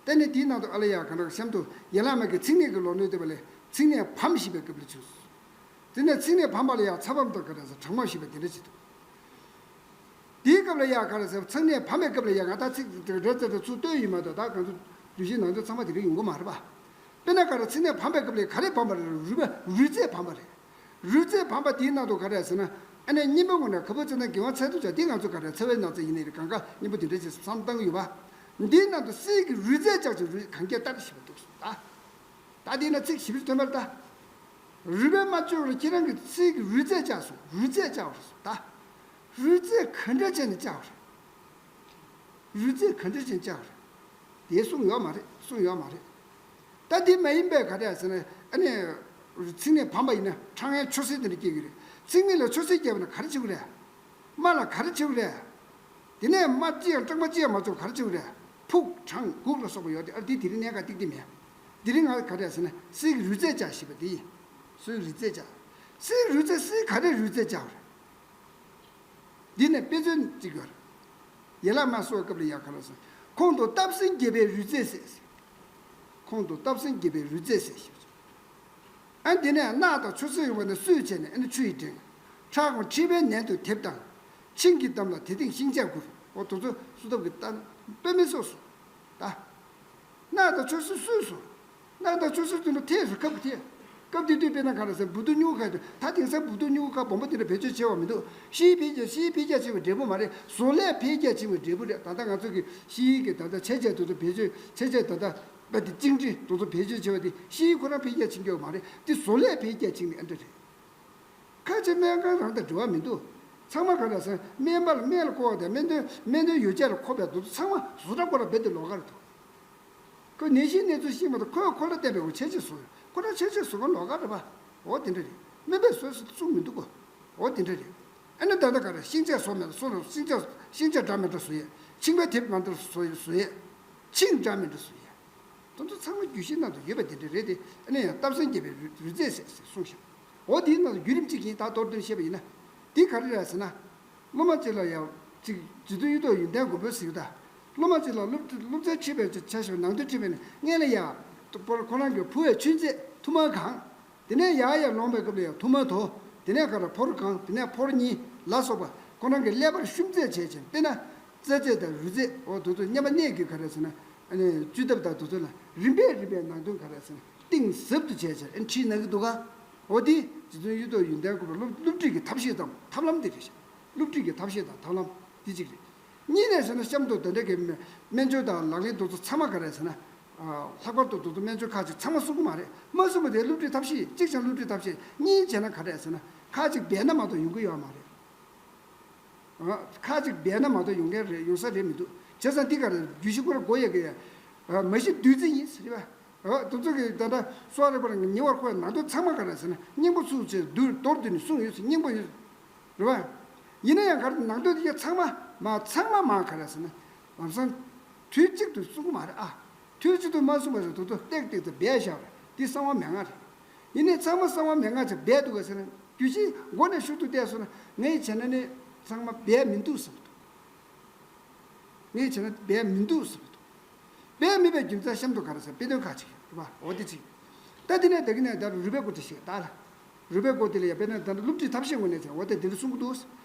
དེ་ནས་དེའི་ནང་དུ་ཨ་ལ་ཡ་ག་འདྲ་གཤམ་དུ་ཡན་ལག་མ་གི་ཚིགས་ནད་ཀྱི་ལོ་ནད་བསྟོད་པ་ལས་ཚིགས་ནད་བམ་ཞེས་པའི་སྐབས་ལ་བྱུང་། དེ་ནས་ཚིགས་ནད་བམ་པ་ལ་ཡ་ཚ་བམ་དང་ག་རེ་ཟེར་གྲང་བམ་ཞེས་པ་དེ་འདྲ་ཅིག་འདུག་དེའི་སྐབས་ལ་ཡ་ག་རེ་ཟེར་ཚིགས་ནད་བམ་པའི་སྐབས་ལ་ཡ་ང་ད་ཚིག་རེ་རེ་ཚེ་རེ་ཚུར་བསྟོད་ཡིན་མ་གཏོགས་ད་གང་ཚོ་བསྡུས་གཞིའི་ནང་དོན་ཚང་མ་དེ་འདྲ་ཡོང་གི་མ་རེད་པ། དཔེར་ན་ག་རེ་ཚིགས་ནད་བམ་པའི་སྐབས་ལ་ག་རེ་བམ་པ་རེད། རུས་པ་རུས་རྩལ་བམ་པ་རེད། རུས་རྩལ་བམ་པ་དེའི་ནང་དུ་ག་རེ་ཟེར་ན། ཨ་ནི་གཉེན་པོ་ངོ་ནས་ག་པོ་ཚེ་དང་དགེ་བ་ཚེ་ཐུག་ཅག་འདི་ང་ཚོ་ག་རེ་ཚེ་བའི་ནགས་ཚལ་ཡིན་ནའི་རེད། གང་ག་གཉེན་པོ་དེ་འདྲ་ཞིག་བསམ་བཏང་གི་ཡོད་པ། འདིའི་ནང་དུ་གསེར་གྱི་རུས་རྩལ་ལྕགས་ཀྱི་རུས་གན་རྐྱལ་ལྟར་ཞེས་པ་འདུག་ད། ད་འདི་ན་ཚིག་ཞིབ་ཏུ་ཐོན་པར་ལྟ། རུས་པའི་རྨ་བཅོས་པར་ཁྱེད་རང་གིས་གསེར་གྱི་རུས་རྩལ་བཅག་སོང་། རུས་རྩལ་བཅག་པ་རེད་སོང་ད། རུས་རྩལ་ག་འདྲ་བྱས་ནས་བཅག་པ་རེད། རུས་རྩལ་ག་འདྲ་ཅན་བཅའ་བ་རེད། དེ་གསུངས་ཡོད་མ་རེད། གསུངས་ཡོད་མ་རེད། ད་དེ་མ་ཡིན་པའི་ག་རེ་ཟེར་ན། ཨ་ནི་ཚིག་སྣེ་བམ་པ་ཡིན་ན་ཕྲེང་ངན་ཆུ་སེར་དེ་འདྲ་སྐྱེ་གི་རེད། ཚིག་སྣེ་ལ་ཆུ་སེར་སྐྱེས་པ་ན་ག་རེ་བྱེད་དགོས་རེད། རྨ་ལ་ག་རེ་བྱེད་དགོས་རེད། དེ་ནས་རྨ་ཅི་ཡང་སྐྲག་མ་ཅི་ཡང་མ་བྱུང་ག་རེ་བྱེད་དགོས་རེད། ཕུག་བྲང་འགུག་ལ་སོགས་པ་ཡོད་དེ། ཨ་དེ་དེ་རིང་གནད་འགག་ཏིག་ཏིག་མེད། དེ་རིང་ང་ག་རེ་ཟེར་ན་གསེར་གྱི་རུས་རྩལ་བཅའ་ཞེས་པ་དེ་ཡིན། གསེར་རུས་རྩལ་བཅའ། གསེར་རུས་རྩལ། གསེར་ག་རེ་རུས་རྩལ་བཅའ་བ་རེད། འདི་ནས་དཔེ་མཚོན་གཅིག་ཡོད་རེད། ཡན་ལག་མ་སོགས་སྐབས་ལ་ཡང་ག་རེ་ཟེར། ཁོང་དུ་བཏབ་ཟིན་རྒྱས་པའི་རུས་རྩལ་ཟེར། ཁོང་དུ་བཏབ་ཟིན་རྒྱས་པའི་རུས་རྩལ་ཟེར་ཞེས་བྱ། ཨ་འདི་ནས་རྣག་དང་ཆུ་སེར་ཡོང་བ་ནི་སུས་བྱས་ནས། ཨ་ནི་ཆུ་ཡིས་འདྲེན། ཁྲག་དང་མཁྲིས་པའི་ནད་དུ་དེབ་དང་། ཆིངས་ཀྱིས་བསྡམས་ལ་དེ་སྟེང་ཤིང་ཆས་བསྒུར། འོ་དེ་ཚོ་སུ་བཏབ་ཀྱི་ལྟ་དཔེ་མི་སྲོག་སོ། ད། རྣག་དང་ཆུ་སེར་སུས་སོ། རྣག་དང་ཆུ་སེར་དེ་འདྲ་ཐེབས་སོ། ཁབ་ཐེབས། སྐབས་དེ་དུས་དཔེར་ན་ག་རེ་ཟེར། སྦུ་ཏོ་སྨྱུག་ཁ་དེ། ད་དེང་སང་སྦུ་ཏོ་སྨྱུག་ཁ་སྦོམ་པོ་དེ་འདྲ་བེད་སྤྱོད་བྱེད་པ་མི་འདུག་ཤེལ་འཕེལ་རྒྱས། ཤེལ་འཕེལ་རྒྱས་ཕྱིན་པའི་འབྲས་བུ་མ་རེད། བཟོ་ལས་འཕེལ་རྒྱས་ཕྱིན་པའི་འབྲས་བུ་རེད། ད་ལྟ་ང་ཚོ་གི་ཤེལ་གྱི་ད་ལྟ་ཆས་ཆས་དེ་ཚོ་བེད་སྤྱོད། ཆས་ཆས་ད་ལྟ་པ་དེ་བཅིངས་འགྲོལ་དེ་ཚོ་བེད་སྤྱོད་བྱེད་པ་དེ་ཤེལ་ཁོ་རང་འཕེལ་རྒྱས་ཕྱིན་རྒྱུ་མ་རེད། དེ་བཟོ་ལས་འཕེལ་རྒྱས་ཕྱིན་ནས་ཨ་འདྲ་རེད། ཁ་ཆེ་སྨན་ཁང་རང་དང་འབྲེལ་བ་མི་འདུག་ཚང་མ་ག་རེ་ཟེར། སྨན་པ་ལ་སྨན་ལ་མཁོ་བ་དང་། སྨན་དོན་སྨན་དོན་ཡོ་བྱད་ལ་མཁོ་བའི་དུས་ཚོད་ཚང་མ་བཟོ་གྲྭ་སྐོར་ལ་རྦད་དེ་ལོགས་ཀ་རེད་འདུག་ཁོས་ནད་གཞིའི་གནས་ཚུལ་ཤེས་མ་ཐག་ཁོས་ཁོ་ལ་བསྟན་པའི་འོ་ཆས་ཆས་བཟོ། ཁོ་རང་ཆས་ཆས་བཟོ་མཁན་ལོགས་ཀ་རེད་པ། འོ་དེ་འདྲ་རེད། སྨན་པས་བཟོས་ཟེར་གསུང་མི་འདུག་གོ་འོ་དེ་འདྲ་རེད། ཨ་ནི་ད་ལྟ་ག་རེ། ཤིང་ཆས་བཟོ་མེད་ལ་བཟོ་རུང་། ཤིང་ཆས་ཤིང་ཆས་འདྲ་མི་འདྲ་བཟོ་ཡས། ཆིངས་པ་དེབ་མ་འདྲ་བཟོ་ཡས། བཟོ་ཡས། ཆིངས་འདྲ་མི་འདྲ་བཟོ་ཡས། དེ་ཚོ་ཚང་མ་རྒྱུད་བཞི་ནང་དུ་ཡོད་པ་དེ་འདྲ་རེད་དེ། ཨ་ནི་ཡང་བཏབ་ཟིན་རྒྱས་པའི་རུས་རུས་རྩལ་ཟེར་ཟེར་གསུངས་ཤག་འོ་དེའི་ནང་དུ་བརྒྱུད་རིམ་གཅིག་ཡིན། ད་མདོར་བསྡུས་བཤད་པ་ཡིན་ན། འདི་ག་རེ་རེད་ཟེར་ན། སློབ་མ་གཅིག་ལ་ཡང་གཅིག་རྗེ་བཙུན་གཡུ་ཐོག་ཡོན་ཏན་མགོན་པོས་ཟེར་གྱི་ད། སློབ་མ་གཅིག་ལ་སློབ་སློབ་ཚན་ཁྲིད་པའི་ཆ་ཞིག་ནང་དོན་ཁྲིད་པས་ནི། སྔོན་ལ་ཡང་པོར་ཁོ་རང་གི་ཕུ་བའི་ཆུན་ཚད་ཐུར་མ་གང་། དེ་ནས་ཡར་ཡར་ལོངས་པའི་སྐབས་ལ་ཡང་ཐུར་མ་དོ། དེ་ནས་ག་རེ། ཕོར་གང་། དེ་ནས་ཕོར་གཉིས་ལ་སོགས་པ་ཁོ་རང་གི་ཀླད་པར་ཤུམ་རྩལ་བྱས་ཅིང་། དཔེར་ན། རྩ་རྩལ་དང་རུས་རྩལ། འོ་དེ་ཚོ་མཉམ་པ་གནད་ཀྱི་ག་རེ་ཟེར་ན། ཨ་ནི་བཅོས་ཐབས་དང་དེ་ཚོ་ལ་རིམ་པས་རིམ་པས་ནང་དོན་ག་རེ་ཟེར་ན་གཏིང་ཟབ་ཏུ་བྱས་བྱས། ཨ་ནི་ཁྲིད་གནང་གི་འདུག་ག་འོ་དེ་རྗེ་བཙུན་གཡུ་ཐོག་ཡོན་ཏན་མགོན་པོ་སློབ་སློབ་ཁྲིད་ཀྱི་ཐབས་ཤེས་དང་ཐབས་ལམ་དེ་རེད་ཤག་སློབ་ཁྲིད་ཀྱི་ཐབས་ཤེས་དང་ཐབས་ལམ་དེ་གཅིག་རེད། གཉིས་ནས་ཟེར་ན་གཤམ་དུ་དེ་འདྲ་གི་སྨན་སྦྱོར་དང་ལག་ལེན་དེ་ཚོ་ཚང་མ་ག་རེ་ཟེར་ན། ལྷག་པར་དུ་དེ་ཚོ་སྨན་སྦྱོར་ཁག་ཅིག་ཚང་མ་གསུང་གི་མ་རེད། མ་གསུང་བ་དེ་སློབ་ཁྲིད་ཐབས་ཤེས། གཅིག་བྱས་ན་སློབ་ཁྲིད་ཐབས་ཤེས། གཉིས་བྱས་ན་ག་རེ་ཟེར་ན། ཁག་ཅིག་འབད་ན་མ་གཏོགས་ཡོང་གི་ཡོད་མ་རེད། ཁག་ཅིག་འབད་ན་མ་གཏོགས་ཡོང་མཁན་རེད། ཡོང་ས་རེད་མི་འདུག་བྱས་ཙང་འདི་ག་རེ། རྒྱུད་བཞི་ཁོ་རང་སྒོ་ཡ་གི་ཡ། མ་གཞི་བདུད་རྩི་ཡིན་ཟེར་བ། དེ་ཚོ་གི་ད་ལྟ་གསོ་བ་རིག་པ་ལ་ཉེ་བར་མཁོ་བའི་ནང་དོན་ཚང་མ་ག་རེ་ཟེར་ན། སྙིང་པོ་ཚུལ་བཅས་མདོར་བསྡུས་ནས་གསུངས་ཡོད་ཟེར། སྙིང་པོ་ཡོད་རེད་བ། ཡིན་ན་ཡང་ག་རེ། ནང་དོན་དེ་ཚང་མ་མ་ཚང་མ་མ་ག་རེ་ཟེར་ན། ལམ་སང་དུས་གཅིག་ཏུ་གསུང་གི་མ་རེད་ཨ། དུས་གཅིག་ཏུ་མ་གསུངས་པ་རེད། དེ་ཚོ་ཏག་ཏག་ཏུ་སྦས་བཞག་པ་རེད། འདི་གསང་བ་མན་ངག་རེད། ཡིན་ནའི་ཚང་མ་གསང་བ་མན་ངག་ཅིག་སྦས་འདུག་ག་ཟེར་ན། རྒྱུད་བཞི་མགོ་ནས་གཞུག་ཏུ་བལྟས་སོང་ན། ངས་བྱས་ན་ནི་ཚང་མ་སྦས་མི་འདུག་བསམ་གྱི་འདུག་ངས་བྱས་ན་སྦས་མི་འདུག་བསམ་གྱི་འདུག་སྦས་མེད་པའི་རྒྱུ་མཚན་གཤམ་དུ་ག་རེ་ཟེར། དཔེ་དོན་ཁག་ཅིག་རེད་པ། འོ་དེ་གཅིག་ད་དེ་ནས་ད་གིན་ནས་ད་རུས་པའི་སྐོར་དེ་བཤད་ད་ལ། རུས་པའི་སྐོར་དེ་ལ་ཡ་དཔེར་ན་ད་སློབ་ཁྲིད་ཐབས་ཤེས་ངོས་ནས་བྱས། འོ་དེ་དེ་འདྲ་གསུང་གི་འདུག་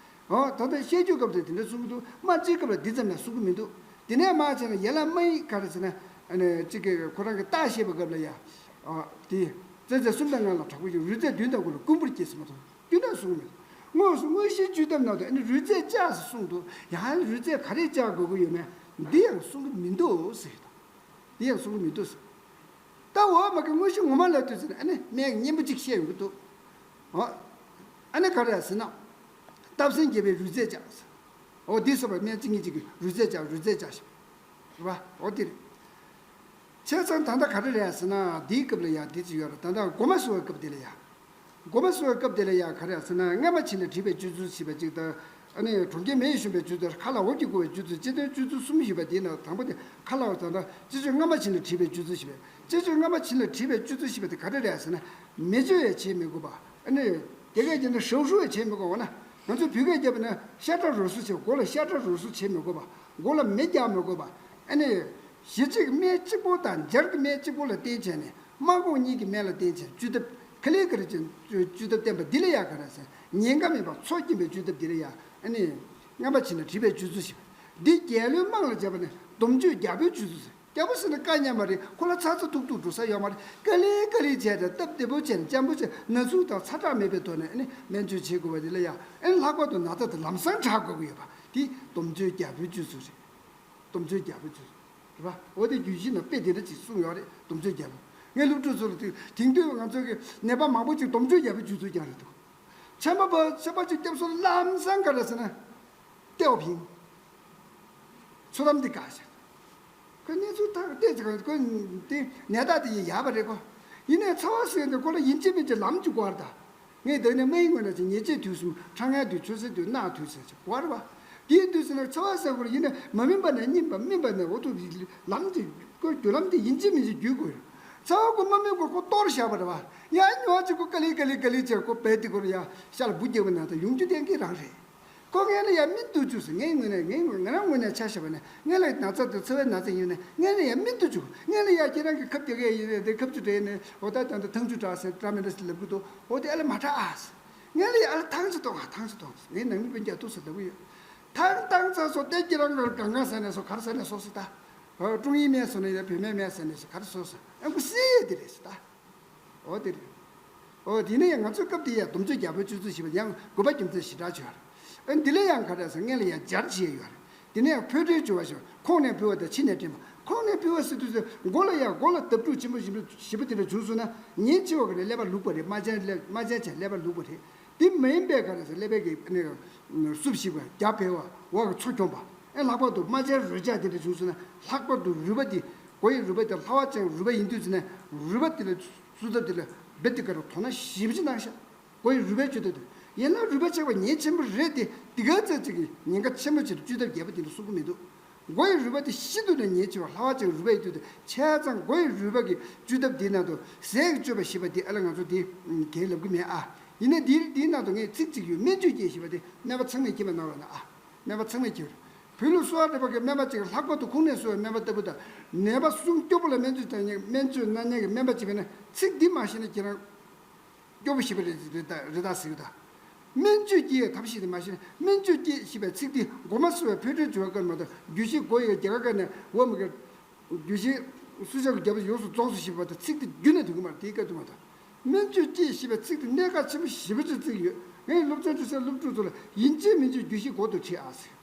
འོ་ད་ལྟ་བཤད་རྒྱུའི་སྐབས་དེ་དེ་འདྲ་གསུང་གི་འདུག་རྨ་བྱེད་སྐབས་ལ་འདི་ཙམ་ཡང་གསུང་གི་མི་འདུག་དེ་ནས་མར་བྱས་ན་ཡན་ལག་རྨ་ཡིག་ག་རེ་ཟེར་ན། ཨ་ནི་གཅིག་གི་ཁོ་རང་གི་རྟགས་བཤད་པའི་སྐབས་ལ་ཡ། ཨ་དེ། རྩ་རྩེ་གསུམ་དང་ལྔ་ལ་དྲག་པོ་ཡིན། རུས་རྩེ་བདུན་དང་དགུ་ལ་རྐུན་པོར་སྐྱེས་ཟེར་མ་གཏོགས་རྒྱུན་དུ་གསུངས་མེད། དངོས་སུ་དངོས་གཞིའི་བཅོས་ཐབས་ནང་དུ་ཨ་ནི་རུས་རྩེ་བཅག་ཟེར་གསུངས་འདུག་ཡང་རུས་རྩེ་ག་རེ་བཅག་དགོས་ཀྱི་ཡོད་མེད་འདི་ཡང་གསུང་གི་མི་འདུག་ཟེར་གྱི་འདུག་འདི་ཡང་གསུང་གི་མི་འདུག་ཟེར། ད་འོ་མ་གི་དངོས་གཞི་ངོ་མ་ལ་ལྟོས་ཟེར་ན་ཨ་ནི་སྨན་གྱི་སྙིང་པོ་གཅིག་བཤད་ཡོང་གི་འདུག་འོ། ཨ་ནི་ག་རེ་ཟེར་ན། བཏབ་ཟིན་རྒྱས་པའི་རུས་རྩེ་བཅག་ཟེར། འོ་འདི་སོགས་པ་སྨན་གཅིག་གཉིས་གཅིག་གི་རུས་རྩེ་བཅག་རུས་རྩེ་བཅག་ཞེས། རེད་པ། འོ་དེ་རེད། བྱས་ཙང་ད་ལྟ་ག་རེ་རེད་ཟེར་ན། འདིའི་སྐབས་ལ་ཡ་འདི་ཅིག་ཡོད་རེད། ད་ལྟ་མགོ་མ་གསོ་བའི་སྐབས་དེ་ལ་ཡ། མགོ་མ་གསོ་བའི་སྐབས་དེ་ལ་ཡ་ག་རེ་ཟེར་ན། སྔ་མ་བྱིན་ལ་དྲིས་པའི་སྤྱོད་ཚུལ་ཞེས་པ་གཅིག་དང་། ཨ་ནི་གྲོང་ཁྱེར་མེ་ཡིས་ཞོན་པའི་སྤྱོད་ཚུལ། ཁ་ལ་འོབས་ཀྱིས་བསྐོར་བའི་སྤྱོད་ཚུལ། སྤྱི་དོན་སྤྱོད་ཚུལ་གསུམ་ཡོད་པ་དེའི་ནང་དང་པོ་དེ་ག་ལ་བ་ད་ལྟ་སྤྱི་སྤྱོད་སྔ་མ་བྱིན་ལ་དྲིས་པའི་སྤྱོད་ཚུལ་ཞེས་པས། སྤྱི་སྤྱོད་སྔ་མ་བྱིན་ལ་དྲིས་པའི་སྤྱོད་ཚུལ་ཞེས་པ་དེ་ག་རེ་རེད་ཟེར་ན། མི་སྤྱོད་ཡ་བྱེད་མི་དགོས་པ། ཨ་ནི་དེ་གས་ཀྱི་ནི་ཧྲའུ་ཧྲུའུ་ཡ་བྱེད་མི་དགོས་པ་ན། ང་ཚོ་བོད་སྐད་རྒྱབ་པ་ན་ཤ་ཁྲག་རུས་གསུམ་བྱེད། མགོ་ལ་ཤ་ཁྲག་རུས་གསུམ་བྱེད་མི་དགོས་པ། མགོ་ལ་མེ་རྒྱག་མི་དགོས་པ། ཨ་ནི་གཞི་གཅིག་སྨན་གཅིག་པོ་དང་སྦྱར་གྱི་སྨན་གཅིག་པོ་ལ་བརྟེན་བྱས་ནས། དམག་འོག་གཉིས་ཀྱི་སྨན་ལ་བརྟེན་བྱས་བཅོས་ཐབས་ག་ལེ་ག་ལེ་བྱས་བཅོས་ཐབས་བསྟན་པ་འདི་ལ་ཡ་ག་རེ་ཟེར། ཉེན་ཁ་མེད་པར་འཚོ་སྐྱིན་པའི་བཅོས་ཐབས་འདི་ལ་ཡ། ཨ་ནི་སྔ་མ་བྱིན་ལ་དྲིས་པའི་སྤྱོད་ཚུལ་ཞེས་པ་འདི་རྒྱལ་བློན་དམངས་ལ་བྱས་པ་ནི་སྡོམ་བཅོས་རྒྱལ་པོའི་སྤྱོད་ཚུལ་ཟེར། རྒྱལ་པོ་ཟེར་ན་དཀའ་ཉེན་མ་རེད། ཁོ་ལ་ཚ་ཚ་ཐུག་ཐུག་འགྲོ་ས་ཡོད་མ་རེད། ག་ལེ་ག་ལེ་བྱས་ཏེ་སྟབས་བདེ་པོ་བྱས་ནས་འཇམ་པོ་བྱས་ན་ཟུག་དང་ཚ་གྲང་མེད་པའི་ཐོག་ནས་ཨ་ནི་སྨན་བཅོས་བྱེད་དགོས་པ་དེ་ལ་ཡ། ཨ་ནི་ལྷག་པར་དུ་ན་ཚ་དེ་ལམ་སང་དྲག་དགོས་ཀྱི་ཡོད་པ་དེ་སྡོམ་བཅོས་རྒྱལ་པོའི་སྤྱོད་ཚུལ་རེད། སྡོམ་བཅོས་རྒྱལ་པོའི་སྤྱོད་ཚུལ་རེད་པ། འོ་དེ་རྒྱུད་བཞི་ནང་དཔེ་དེ་འདྲ་ཅིག་གསུངས་ཡོད་རེད། སྡོམ་བཅོས་རྒྱལ་པོ། ངས་སློབ་ཕྲུག་ཚོ་ལ་དེ་དེང་དུས་ང་ཚོ་གི་ནད་པ་མང་པོ་ཅིག་སྡོམ་བཅོས་རྒྱལ་པོའི་སྤྱོད་ཚུལ་རྐྱང་རེད་འདུག་ཆམ་པ་ཆམ་པ་ཅིག་བརྒྱབ་སོང་ན་ལམ་སང་ག་རེ་ཟེར་ན། ཏའོ་ཕིང་། ཚོད་ལམ་འདི་དགའ་ཤག་ཁོས་གནས་ཚུལ་ཐག་བལྟས་ཚེ་ཁོས་དེ་ནད་རྟགས་དེ་ཡིན་ཡག་པ་རེད་གོ། ཡིན་ནའི་ཚ་བ་ཟེར་ནས་ཁོ་ལ་ཡིན་གཅིག་མིན་གཅིག་ལམ་གཅིག་དགོས་རེད་ད། ངས་འདི་ནས་སྨན་ཡིན་དགོས་ན་ཅིག་ཉལ་ཆས་དུས་གསུམ་ཁྲག་ངན་དུས་ཆུ་སེར་དུས་རྣག་དུས་ཟེར་ཅིག་དགོས་རེད་བ། དེའི་དུས་ཟེར་ན་ཚ་བ་ཟེར་དགོས་རེད། ཡིན་ནའི་མ་སྨིན་པ་ནས་སྨིན་པ་སྨིན་པ་ནས་འོ་ཐུག་ལམ་དེ་ཁོས་རྒྱུ་ལམ་དེ་ཡིན་གཅིག་མིན་གཅིག་བརྒྱུད་དགོས་རེད། ཚ་བ་ཁོ་མ་སྨིན་གོ་ཁོ་གཏོར་བཞག་པ་རེད་བ། ཡང་ཉོ་ཅིག་ཁོ་ག་ལེ་ག་ལེ་ག་ལེ་བྱས་ཁོ་བས་དེ་ཁོ་ལ་ཡང་ཤ་ལ་འབུ་རྒྱག་པ་ན་ད་ཡོང་རྒྱུ་གཏན་འཁེལ་རང་རེད། ཁོ་ངས་ལ་ཡ་སྨིན་ཐུབ་བཅུག་ཟེར། ངའི་ངོས་ནས་ངའི་ངོས་ང་རང་ངོས་ནས་ཆ་བཞག་པ་ནས་ངས་ལ་ན་ཚ་དང་ཚ་བའི་ན་ཚ་ཡིན་ནས་ངས་ལ་ཡ་སྨིན་ཐུབ་བཅུག་ངས་ལ་ཡ་ཁྱེད་རང་གི་ཁབ་རྒྱག་གི་ཡིན་ནས་དེ་ཁབ་ཆུ་དྲས་ནས་འོ་ད་ད་ད་ཐང་ཆུ་དྲག་ཟེར་དྲ་མི་འདྲ་ཟེར་ལབ་གི་འདུག་འོ་དེ་ཨ་ལ་མ་དྲག་ཨ་ཟེར། ངས་ལ་ཡ་ཨ་ལ་ཐང་ཆུ་གཏོང་ཨ་ཐང་ཆུ་གཏོང་ངས་ནང་མི་སྤུན་ཀྱག་ཐུག་ཟེར་ལབ་གི་ཡོད། ཐང་ཐང་ཚ་སོ་དེ་ཁྱེད་རང་གི་གང་གང་ཟ་ནས་སོ་ག་རེ་ཟ་ནས་སོ་ཟེར་ད། ཀྲུང་ཡིན་སྨན་སོ་ནས་ཡ་བོད་སྨན་སྨན་ཟ་ནས་སོ་ག་རེ་སོ་ཟེར་ཨ་ཁུ་སི་ཡ་དེ་རེད་ཟེར་ད། འོ་དེ་རེད། འོ་དེ་ནས་ཡང་ང་ཚོའི་སྐབས་དེ་ཡང་སྡོམ་གཅོད་རྒྱ་བོད་སྤྱི་ཚོགས་ཞེས་པ་ཡང་དགོས་པ་རྒྱུ་མཚན་ཞེ་དྲག་བྱོས་རེད། ཨ་འདི་ལས་ཡང་ག་རེ་ཟེར་སྔོན་ལ་ཡང་སྦྱར་བྱས་ཡོད་རེད། དེ་ནས་ཡང་ཕོ་སྐྲའི་སྦྱོར་བ་ཞེས་པ་ཁོང་ནས་ཕུལ་བ་དང་ཕྱི་ནས་འདྲེན་པ། ཁོང་ནས་ཕུལ་བ་ཟེར་དུས་ཙམ་མགོ་ལ་ཡང་མགོ་ལ་བརྡབ་འཁྲུག་ཆེན་པོ་ཞེ་པོ་དེ་འདྲ་བྱུང་སོང་ན་ཉིན་གཅིག་བ་ག་ནས་ཀླད་པ་ལུག་པ་རེད། རྨ་ཅན་ཀླད་རྨ་ཅན་ཆ་ཀླད་པ་ལུག་པ་རེད། དེ་མ་ཡིན་པའི་ག་རེ་ཟེར་ཀླད་པའི་གི་ཨ་ནི་སུབ་ཞིག་པ་རྒྱ་འཕེལ་བ་འོག་གི་མཚོ་གྱོང་པ། ཨེ་ལྷག་པར་དུ་རྨ་ཅན་རུས་ཆག་དེ་འདྲ་བྱུང་སོང་ན་ལྷག་པར་དུ་རུས་པ་དེ་མགོ་ཡི་རུས་པ་དེ་ལྷ་བ་ཅན་རུས་པ་ཡིན་དུས་ཙམ་ནས་རུས་པ་དེ་ལ་བཅོས་ཐབས་དེ་ལ་རྦད་དེ་ག་རེ་དོ་སྣང་ཞེ་པོ་ཅིག་གནང་ཤག་མགོ་ཡི་རུས་པའི་བཅོས་ཐབས་དེ་ཡིན་ན་རུས་པ་ཆག་པ་ཉེན་ཆེན་པོ་རེད་དེ་འདི་ག་ཚད་ཅིག་གི་ཉེན་ཁ་ཆེན་པོ་ཅིག་བཅོས་ཐབས་རྒྱས་པ་དེ་འདྲ་གསུང་གི་མི་འདུག་མགོ་ཡི་རུས་པ་དེ་ཤིན་ཏུ་ནས་ཉེན་ཆེ་བ་ལྷ་བ་ཅན་རུས་པ་ཡི་དུས་དེ་བྱས་ཙང་མགོ་ཡི་རུས་པ་གི་བཅོས་ཐབས་དེའི་ནང་དུ་ཟས་ཀྱི་སྤྱོད་པ་ཞེས་པ་དེ་ཨ་ལ་ང་ཚོ་དེ་གས་ལབ་གི་མེད་ཨ། ཡིན་ན་དེའི་དེའི་ནང་དུ་ངས་ཚིག་གཅིག་ཡོད། སྨན་བཅོས་སྐྱེས་ཞེས་པ་དེ་སྨན་པ་ཚང་མས་མཁྱེན་པ་གནང་རོགས་གནང་ཨ། སྨན་པ་ཚང་མས་མཁྱེན་པ་རེད། བོད་ལུགས་གསོ་བ་རིག་པ་གི་སྨན་པ་ཅིག་ལྷག་པར་དུ་ཁུངས་སྣེ་གསོ་བའི་སྨན་པ་ལྟ་བུ་དང་ནད་པ་སྲུང་སྐྱོབ་པོ་ལ་སྨན་བཅོས་བྱ་མཁན་སྨན་བཅོས་གནང་མཁན་གྱི་སྨན་པ་ཅིག་ཡིན་ན་ཚིག་འདི་མ་ཤེས་ན་ཁྱེད་རང་སྐྱོ་པོ་ཞེ་པོ་རེད་རེད་ད་རེད་ད་ཟེར་གི་ད། སྨན་བཅོས་ཀྱི་ཐབས་ཤེས་དེ་མ་ཤེས་ན་སྨན་བཅོས་ཀྱི་ཞེས་པའི་ཚིག་དེ་མགོ་མ་ཚོས་པའི་ཕོ་སྐྲའི་སྦྱོར་བ་སྐབས་མ་གཏོགས་རྒྱུད་བཞི་སྒོ་ཡི་རྒྱ་གར་སྐད་ནས་འོ་མི་དགོས། རྒྱུད་བཞི་སུ་ཞབས་ཀྱི་རྒྱབ་ཡོངས་སུ་རྫོགས་སོ་ཞེས་པ་དེ་ཚིག་དེ་རྒྱུན་ནས་ཐོན་གི་མ་རེད་དེའི་སྐབས་དུ་མ་གཏོགས། སྨན་བཅོས་ཀྱི་ཞེས་པའི་ཚིག་དེ་གནད་འགག་ཆེན་པོ་ཞེ་པོ་ཅིག་བརྩི་གི་ཡོད། ངས་སློབ་ཚན་ཁྲུ་སའི་སློབ་ཕྲུག་ཚོ་ལ་ཡིན་གཅིག་མིན་གཅིག་རྒྱུད་བཞི་སྒོ་དུ་ཁྲིད་ཨ་ཟེར།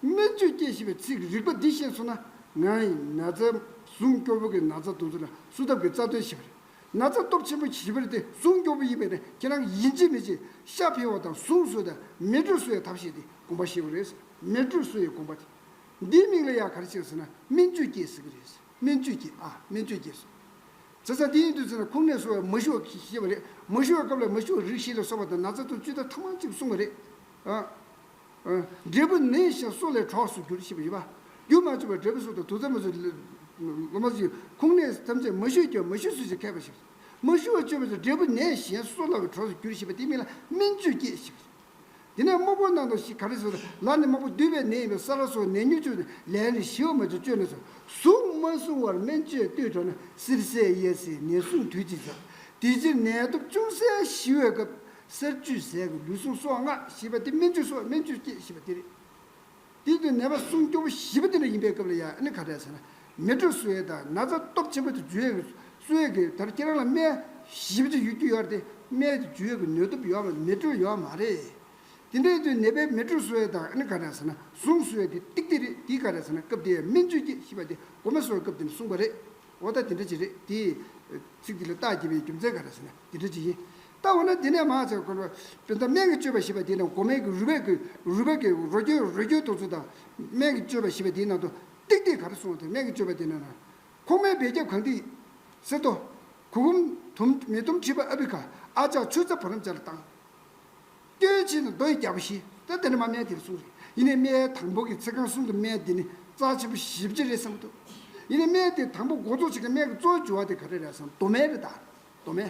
སྨན་བཅོས་སྐྱེས་ཞེས་པའི་ཚིག་རིག་པ་འདི་ཤེས་སོང་ན་ང་ཡི་ན་ཚ་ཟུངས་སྐྱོ་བོ་གི་ན་ཚ་དེ་ཚོ་ལ་བསུབ་ཐབས་ཀྱི་རྩ་དོན་ཞེས་པ་རེད། ན་ཚ་སྟོབས་ཆེན་པོ་ཞེས་པ་རེད་དེ་ཟུངས་སྐྱོ་བོ་ཡིན་པས་ན་ཁྱེད་རང་ཡིན་གཅིག་མིན་གཅིག་ཤ་འཕེལ་བ་དང་ཟུངས་གསོ་དང་མེ་དྲོད་གསོ་ཡའི་ཐབས་ཤེས་དེ་དགོངས་པ་བཞེས་དགོས་རེད། མེ་དྲོད་གསོ་ཡའི་དགོངས་པ་དེ་འདིའི་མིང་ལ་ཡང་ག་རེ་ཟེར་ཟེར་ན་སྨན་བཅོས་སྐྱེས་ཟེར་གི་རེད། སྨན་བཅོས་སྐྱེས་ཨ་སྨན་བཅོས་སྐྱེས་སོ། བྱས་ཙང་དེ་ཡིན་དུས་ཚོད་ན་ཁུངས་སྣེ་གསོ་བའི་མ་ཞུ་བ་ཞེས་པ་རེད། མ་ཞུ་བའི་སྐབས་ལ་མ་ཞུ་བ་རིགས་བཞི་ལ་སོགས་པ་དང་ན་ཚ་དང་བཅོས་ཐབས་ཐ་མ་གཅིག་གསུངས་པ་རེད། ཨ། ཨ། འབྲས་བུ་ནད་གཞན་སྲོག་ལས་གྲོགས་སུ་འགྱུར་ཞེས་པ་ཡོད་པ། རྒྱུ་མ་བཅོས་པར་འབྲས་བུ་སྲོག་དང་དུག་རྫས་མ་བཅོས་ལོ་མ་བཅོས་ཁུངས་སྣེ་ཐམས་ཅད་མ་ཞུས་ཀྱང་མ་ཞུ་ཚུལ་གྱི་མཁས་པ་ཞིག་མ་ཞུ་བ་བཅོས་པ་དང་འབྲས་བུ་ནད་གཞན་སྲོག་ལ་གྲོགས་སུ་འགྱུར་ཞེས་པ་དེའི་མིང་ལ་སྨན་བཅོས་སྐྱེས་ཞེས་པ། དེ་ནས་དམག་དཔུང་ནང་དུ་ཞིག་ག་རེ་ཟེར་ལ་ནི་དམག་དཔུང་འདུས་པའི་ནད་ཡིན་པས་ས་ར་སོགས་ནད་མྱུར་བཅོས་ནས་ལན་ནི་ཞི་བ་མ་བཅོས་བཅོས་ནས་སོ། ཟུངས་མ་བསྲུང་བར་སྨན་བཅོས་ལྟོས་དྲགས་ན་བསིལ་ཟས་ཡལ་ཟས་ནད་ཟུངས་དུས་ཀྱིས་འཛག་དེ་ཕྱིར་ནད་སྟོབས་ཅུང་ཟད་ཞི་བའི་སྐབས་གསར་བཅོས་ཟས་ཀྱི་ལུས་ཟུངས་གསོ་བ་སྔགས་ཞེས་པ་དེ་སྨན་བཅོས་སོགས་སྨན་བཅོས་སྐྱེས་ཞེས་པ་དེ་རེད། དེ་དུས་ནད་པ་སྲུང་སྐྱོ་བོ་ཞེ་པོ་དེ་འདྲ་ཡིན་པའི་སྐབས་ལ་ཡང་ཨ་ནི་ག་རེ་ཟེར་ན་མེ་དྲོད་གསོ་ཡས་དང་ན་ཚ་སྟོབས་ཆེན་པོ་དེ་འཇུ་ཡས་ཀྱི་གསོ་ཡས་ཀྱི་དར་ཁྱེད་རང་ལ་སྨན་ཞེ་པོ་ཅིག་ཡོད་རྒྱུ་ཡོད་རེད་དེ་སྨན་དེ་འཇུ་ཡས་ཀྱི་ནུས་སྟོབས་ཡོད་མ་མེ་དྲོད་ཡོད་མ་རེད། དེ་འདྲའི་དུས་ནད་པའི་མེ་དྲོད་གསོ་ཡས་དང་ཨ་ནི་ག་རེ་ཟེར་ན་ཟུངས་གསོ་ཡས་དེ་ཏིག་ཏིག་རེད་དེ་ག་རེ་ཟེར་ན་སྐབས་དེ་སྨན་བཅོས་སྐྱེས་ཞེས་པ་དེ་མགོ་མ་ཚོས་པའི་སྐབས་དེ་ནས་གསུངས་པ་རེད། འོ་ད་དེ་འདྲ་ཅིག་རེད་དེ། ཚིག་འདི་ལ་རྟགས་བརྒྱབ་པའི་རྒྱུ་མཚན་ག་རེ་ཟེར་ན་དེ་འདྲ་ཅིག་ཡིན། ད་འོ་ན་འདི་ནས་མ་ཚད་ཁོ་ལ་དཔེར་ན་སྨན་གྱི་སྤྱོད་པ་ཞེས་པ་དེ་ནང་མགོ་སྨན་གྱི་རུས་པའི་གི་རུས་པ་གི་རོ་སྐྱོན་རོ་སྐྱོན་དེ་ཚོ་དང་སྨན་གྱི་སྤྱོད་པ་ཞེས་པ་དེའི་ནང་དུ་ཏིག་ཏིག་ག་རེ་གསུངས་ཏེ་སྨན་གྱི་སྤྱོད་པ་དེ་ནང་ན་ཁོག་སྨན་འབེབས་རྒྱབ་གང་དེ་སེ་ཏོ་གུ་གུམ་དུམ་མེ་དུམ་མཁྲིས་པ་ཨ་བི་ཁ་ཨ་ཅག་ཆུ་ཚ་བ་རམ་ཅ་ལ་བཏང་། སྐྱོན་ཆེ་ན་རྡོ་ཡི་རྒྱལ་པོ་ཞེས་ད་དེ་ནས་མ་སྨན་དེར་གསུངས་རེད། ཡིན་ནའི་སྨན་དང་པོ་གི་ཚིག་རྐང་གསུམ་གྱི་སྨན་དེ་ནི་རྩ་ཆེན་པོ་ཞེ་པོ་ཅིག་རེད་བསམ་གྱི་འདུག་ཡིན་ནའི་སྨན་དེ་དང་པོ་འགོ་ཚུགས་བྱེད་མཁན་སྨན་གྱི་གཙོ་བོ་སྦྱོར་བ་དེ་ག་རེ་རེད་བསམ་མདོ་སྨན་རེད་ད། མདོ་སྨན།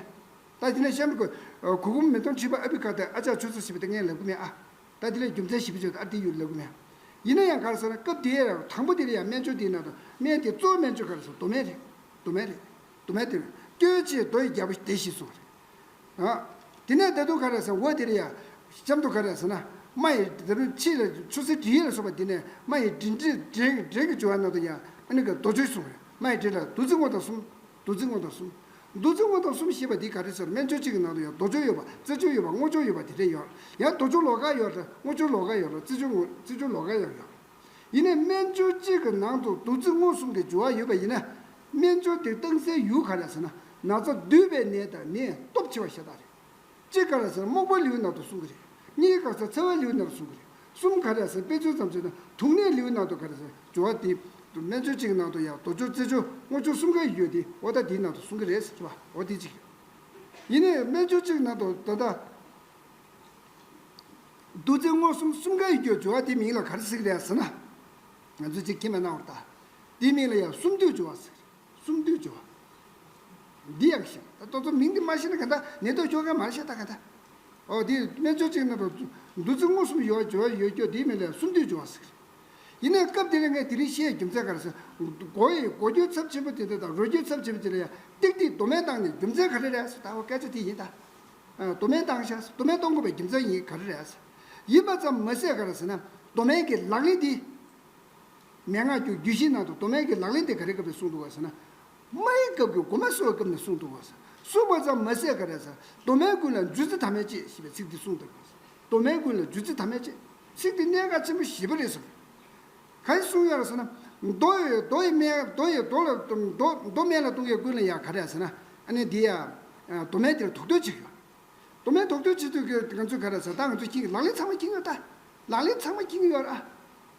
ད་དེ་ནས་གཤམ་གྱི་གུ་གུམ་མེ་དུམ་མཁྲིས་པ་ཨ་བི་ཁ་དང་ཨ་ཅག་ཆུ་ཚ་ཞེས་པ་དེ་ངས་ལབ་གི་མེད་ཨ། ད་དེ་ལས་རྒྱུ་མཚན་ཞིབ་པ་བརྗོད་ཨ་དེ་ཡོད་ལབ་གི་མེད། ཡིན་ན་ཡང་ག་རེ་ཟེར་ན་སྐབས་དེའི་དང་པོ་དེ་ལ་ཡང་སྨན་སྦྱོར་དེའི་ནང་དུ་སྨན་དེ་གཙོ་བོ་སྨན་སྦྱོར་ག་རེ་ཟེར་མདོ་སྨན་རེད། མདོ་སྨན་རེད། མདོ་སྨན་དེ་རེད། སྐྱོན་ཆེ་རྡོ་ཡི་རྒྱལ་པོ་དེ་ཞེས་གསུངས་པ་རེད། ཨ། དེ་ནས་ད་དུང་ག་རེ་ཟེར་འོ་དེ་རེད་ཡ། གཤམ་དུ་ག་རེ་ཟེར་ན། རྨ་ཡི་ད་དུང་ཕྱི་ལ་ཆུ་སེར་དྲི་ཡི་ལ་སོགས་པ་དེ་ནས་རྨ་ཡི་དྲི་དྲི་དྲན་གྱི་དྲན་གྱི་སྦྱོར་བ་ནང་དུ་ཡང་ཨ་ནི་ག་རྡོ་སྦྱོར་གསུངས་པ་རེད། རྨ་ཡི་དྲི་ལ་བདུད་རྩི་སྔོ་དང་གསུམ། བདུད་རྩི་སྔོ་དང་གསུམ། བདུད་རྩི་སྔོ་དང་གསུམ་ཞེས་པ་འདི་ག་རེ་ཟེར་སྨན་སྦྱོར་གཅིག་གི་ནང་དུ་ཡང་རྡོ་སྦྱོར་ཡོད་པ་རྩི་སྦྱོར་ཡོད་པ་སྔོ་སྦྱོར་ཡོད་པ་དེ་འདྲ་ཡོད། ཡང་རྡོ་སྦྱོར་ལོགས་ཀ་ཡོད་རེད། སྔོ་སྦྱོར་ལོགས་ཀ་ཡོད་རེད། རྩི་སྦྱོར་སྔོ་རྩི་སྦྱོར་ལོགས་ཀ་ཡང་ཡོད། ཡིན་ནའི་སྨན་སྦྱོར་གཅིག་གི་ནང་དུ་བདུད་རྩི་སྔོ་གསུམ་གྱི་སྦྱོར་བ་ཡོད་པ་ཡིན་ན། སྨན་སྦྱོར་དེ་བཏང་སའི་ཡུལ་ག་རེ་ཟེར་ན་ན་ཚ་འདུས་པའི་ནད་དང་ནད་སྟོབས་ཆེ་བ་ཤ་སྟག་རེད། གཅིག་ག་རེ་ཟེར་ན་རྨོག་པའི་ལེའུ་ནང་དུ་གསུང་གི་རེད། གཉིས་ག་ཟེར་ཚ་བའི་ལེའུ་ནང་དུ་གསུང་གི་རེད། གསུམ་ག་རེ་ཟེར། དཔེ་མཚོན་ཙམ་བྱས་ན་དུག་ནད་ལེའུ་ནང་དུ་ག་རེ་ཟེར། སྦྱོར་བ་འདི་སྨན་སྦྱོར་གཅིག་ནང་དུ་ཡང་དོ་སྦྱོར་རྩེ་སྦྱོར་བསྔོ་སྦྱོར་གསུམ་ཀ་ཡོད་དེ། འོ་ད་འདིའི་ནང་དུ་གསུང་གི་རེད་ཟེར་བ། འོ་འདི་གཅིག་ཡིན་ནའི་སྨན་སྦྱོར་གཅིག་ནང་དུ་ད་ལྟ་བདུད་རྩི་བསྔོ་གསུམ་གསུམ་ཀ་ཡི་སྦྱོར་བ་དེའི་མིང་ལ་ག་རེ་ཟེར་གི་རེད་ཟེར་ན། ང་ཚོས་གཅིག་ཁྱིམ་ནང་བར་ད་དེའི་མིང་ལ་ཡང་གསུམ་བསྡུས་སྦྱོར་བ་ཟེར། གསུམ་བསྡུས་སྦྱོར་བ། འདི་ཡང་ཤེས། ད་ལྟ་ཚོ་མིང་འདི་མ་ཤེས་ན་ག་འདྲ་ནད་དུག་ཤོག་མཁན་མ་ཤེས་ད་ག་འདྲ། ཨོ་དེ་སྨན་སྦྱོར་གཅིག་ནང་དུ་བདུད་རྩི་བསྔོ་གསུམ་ཡོད་སྦྱོར་བ་ཡོད་སྐྱོ་དེའི་མིང་ལ་གསུམ་བསྡུས་སྦྱོར་བ་ཟེར། ཡིན་ནའི་སྐབས་དེ་ལ་ངས་དེ་རིང་བཤད་རྒྱུ་མཚན་ག་རེ་ཟེར། མགོ་ཡི་མགོ་རྒྱུ་ཚབས་ཆེན་པོ་དེ་འདྲ་དང་རོ་རྒྱུ་ཚབས་ཆེན་པོ་དེ་ལ་ཡང་ཏིག་ཏིག་མདོ་སྨད་བཏང་ནས་རྒྱུ་མཚན་ག་རེ་རེད་ཟེར། ད་འོ་སྐད་ཆ་དེ་ཡིན་ད། མདོ་སྨད་བཏང་ཤག་མདོ་སྨད་གཏོང་དགོས་པའི་རྒྱུ་མཚན་ཡིན་ག་རེ་རེད་ཟེར། ཡིན་པ་ཙམ་མ་ཟད་ག་རེ་ཟེར་ན་མདོ་སྨད་ཀྱི་ལག་ལེན་འདི། མན་ངག་རྒྱུད་བརྒྱུད་བཞིའི་ནང་དུ་མདོ་སྨད་ཀྱི་ལག་ལེན་དེ་ག་རེ་སྐབས་ནས་གསུངས་འདུག་ག་ཟེར་ན། སྨྲ་བའི་སྐབས་ཀྱི་མགོ་མ་གསོ་བའི་སྐབས་ནས་གསུངས་འདུག་ག་ཟེར། གསུངས་པ་ཙམ་མ་ཟད་ག་རེ་ཟེར། མདོ་སྨད་ཀུན་ལ་རྒྱུད་རྩི་ཐ་མལ་བཅས་ཞེས་པའི་ཚིག་འདི་གསུངས་འདུག་ག་ཟེར། མདོ་སྨད་ཀུན་ལ་རྒྱུད་རྩི་ཐ་མལ་བཅས། ཚིག་འདི་གནད་འགག་ཆེན་པོ་ཞེ་པོ་རེད་གསུངས། ག་རེ་གསུངས་ཡོད་རེད་ཟེར་ན། མདོ་ཡི་མདོ་ཡི་སྨན་མདོ་ཡི་མདོ་ལ་མདོ་མདོ་སྨན་ལ་གཏོང་མཁན་ཀུན་ལ་ཡང་ག་རེ་ཟེར་ན། ཨ་ནི་འདི་ཡང་མདོ་སྨན་དེ་ལ་དོགས་འདོད་ཅིག་ཡོད། མདོ་སྨན་དོགས་འདོད་བྱེད་དུས་ཀྱི་ང་ཚོས་ག་རེ་ཟེར། ད་ང་ཚོས་ཁྱིམ་གྱི་ལག་ལེན་ཚང་མ་མཁྱེན་ཡོད་ད། ལག་ལེན་ཚང་མ་མཁྱེན་ཡོད་ར། ཨ།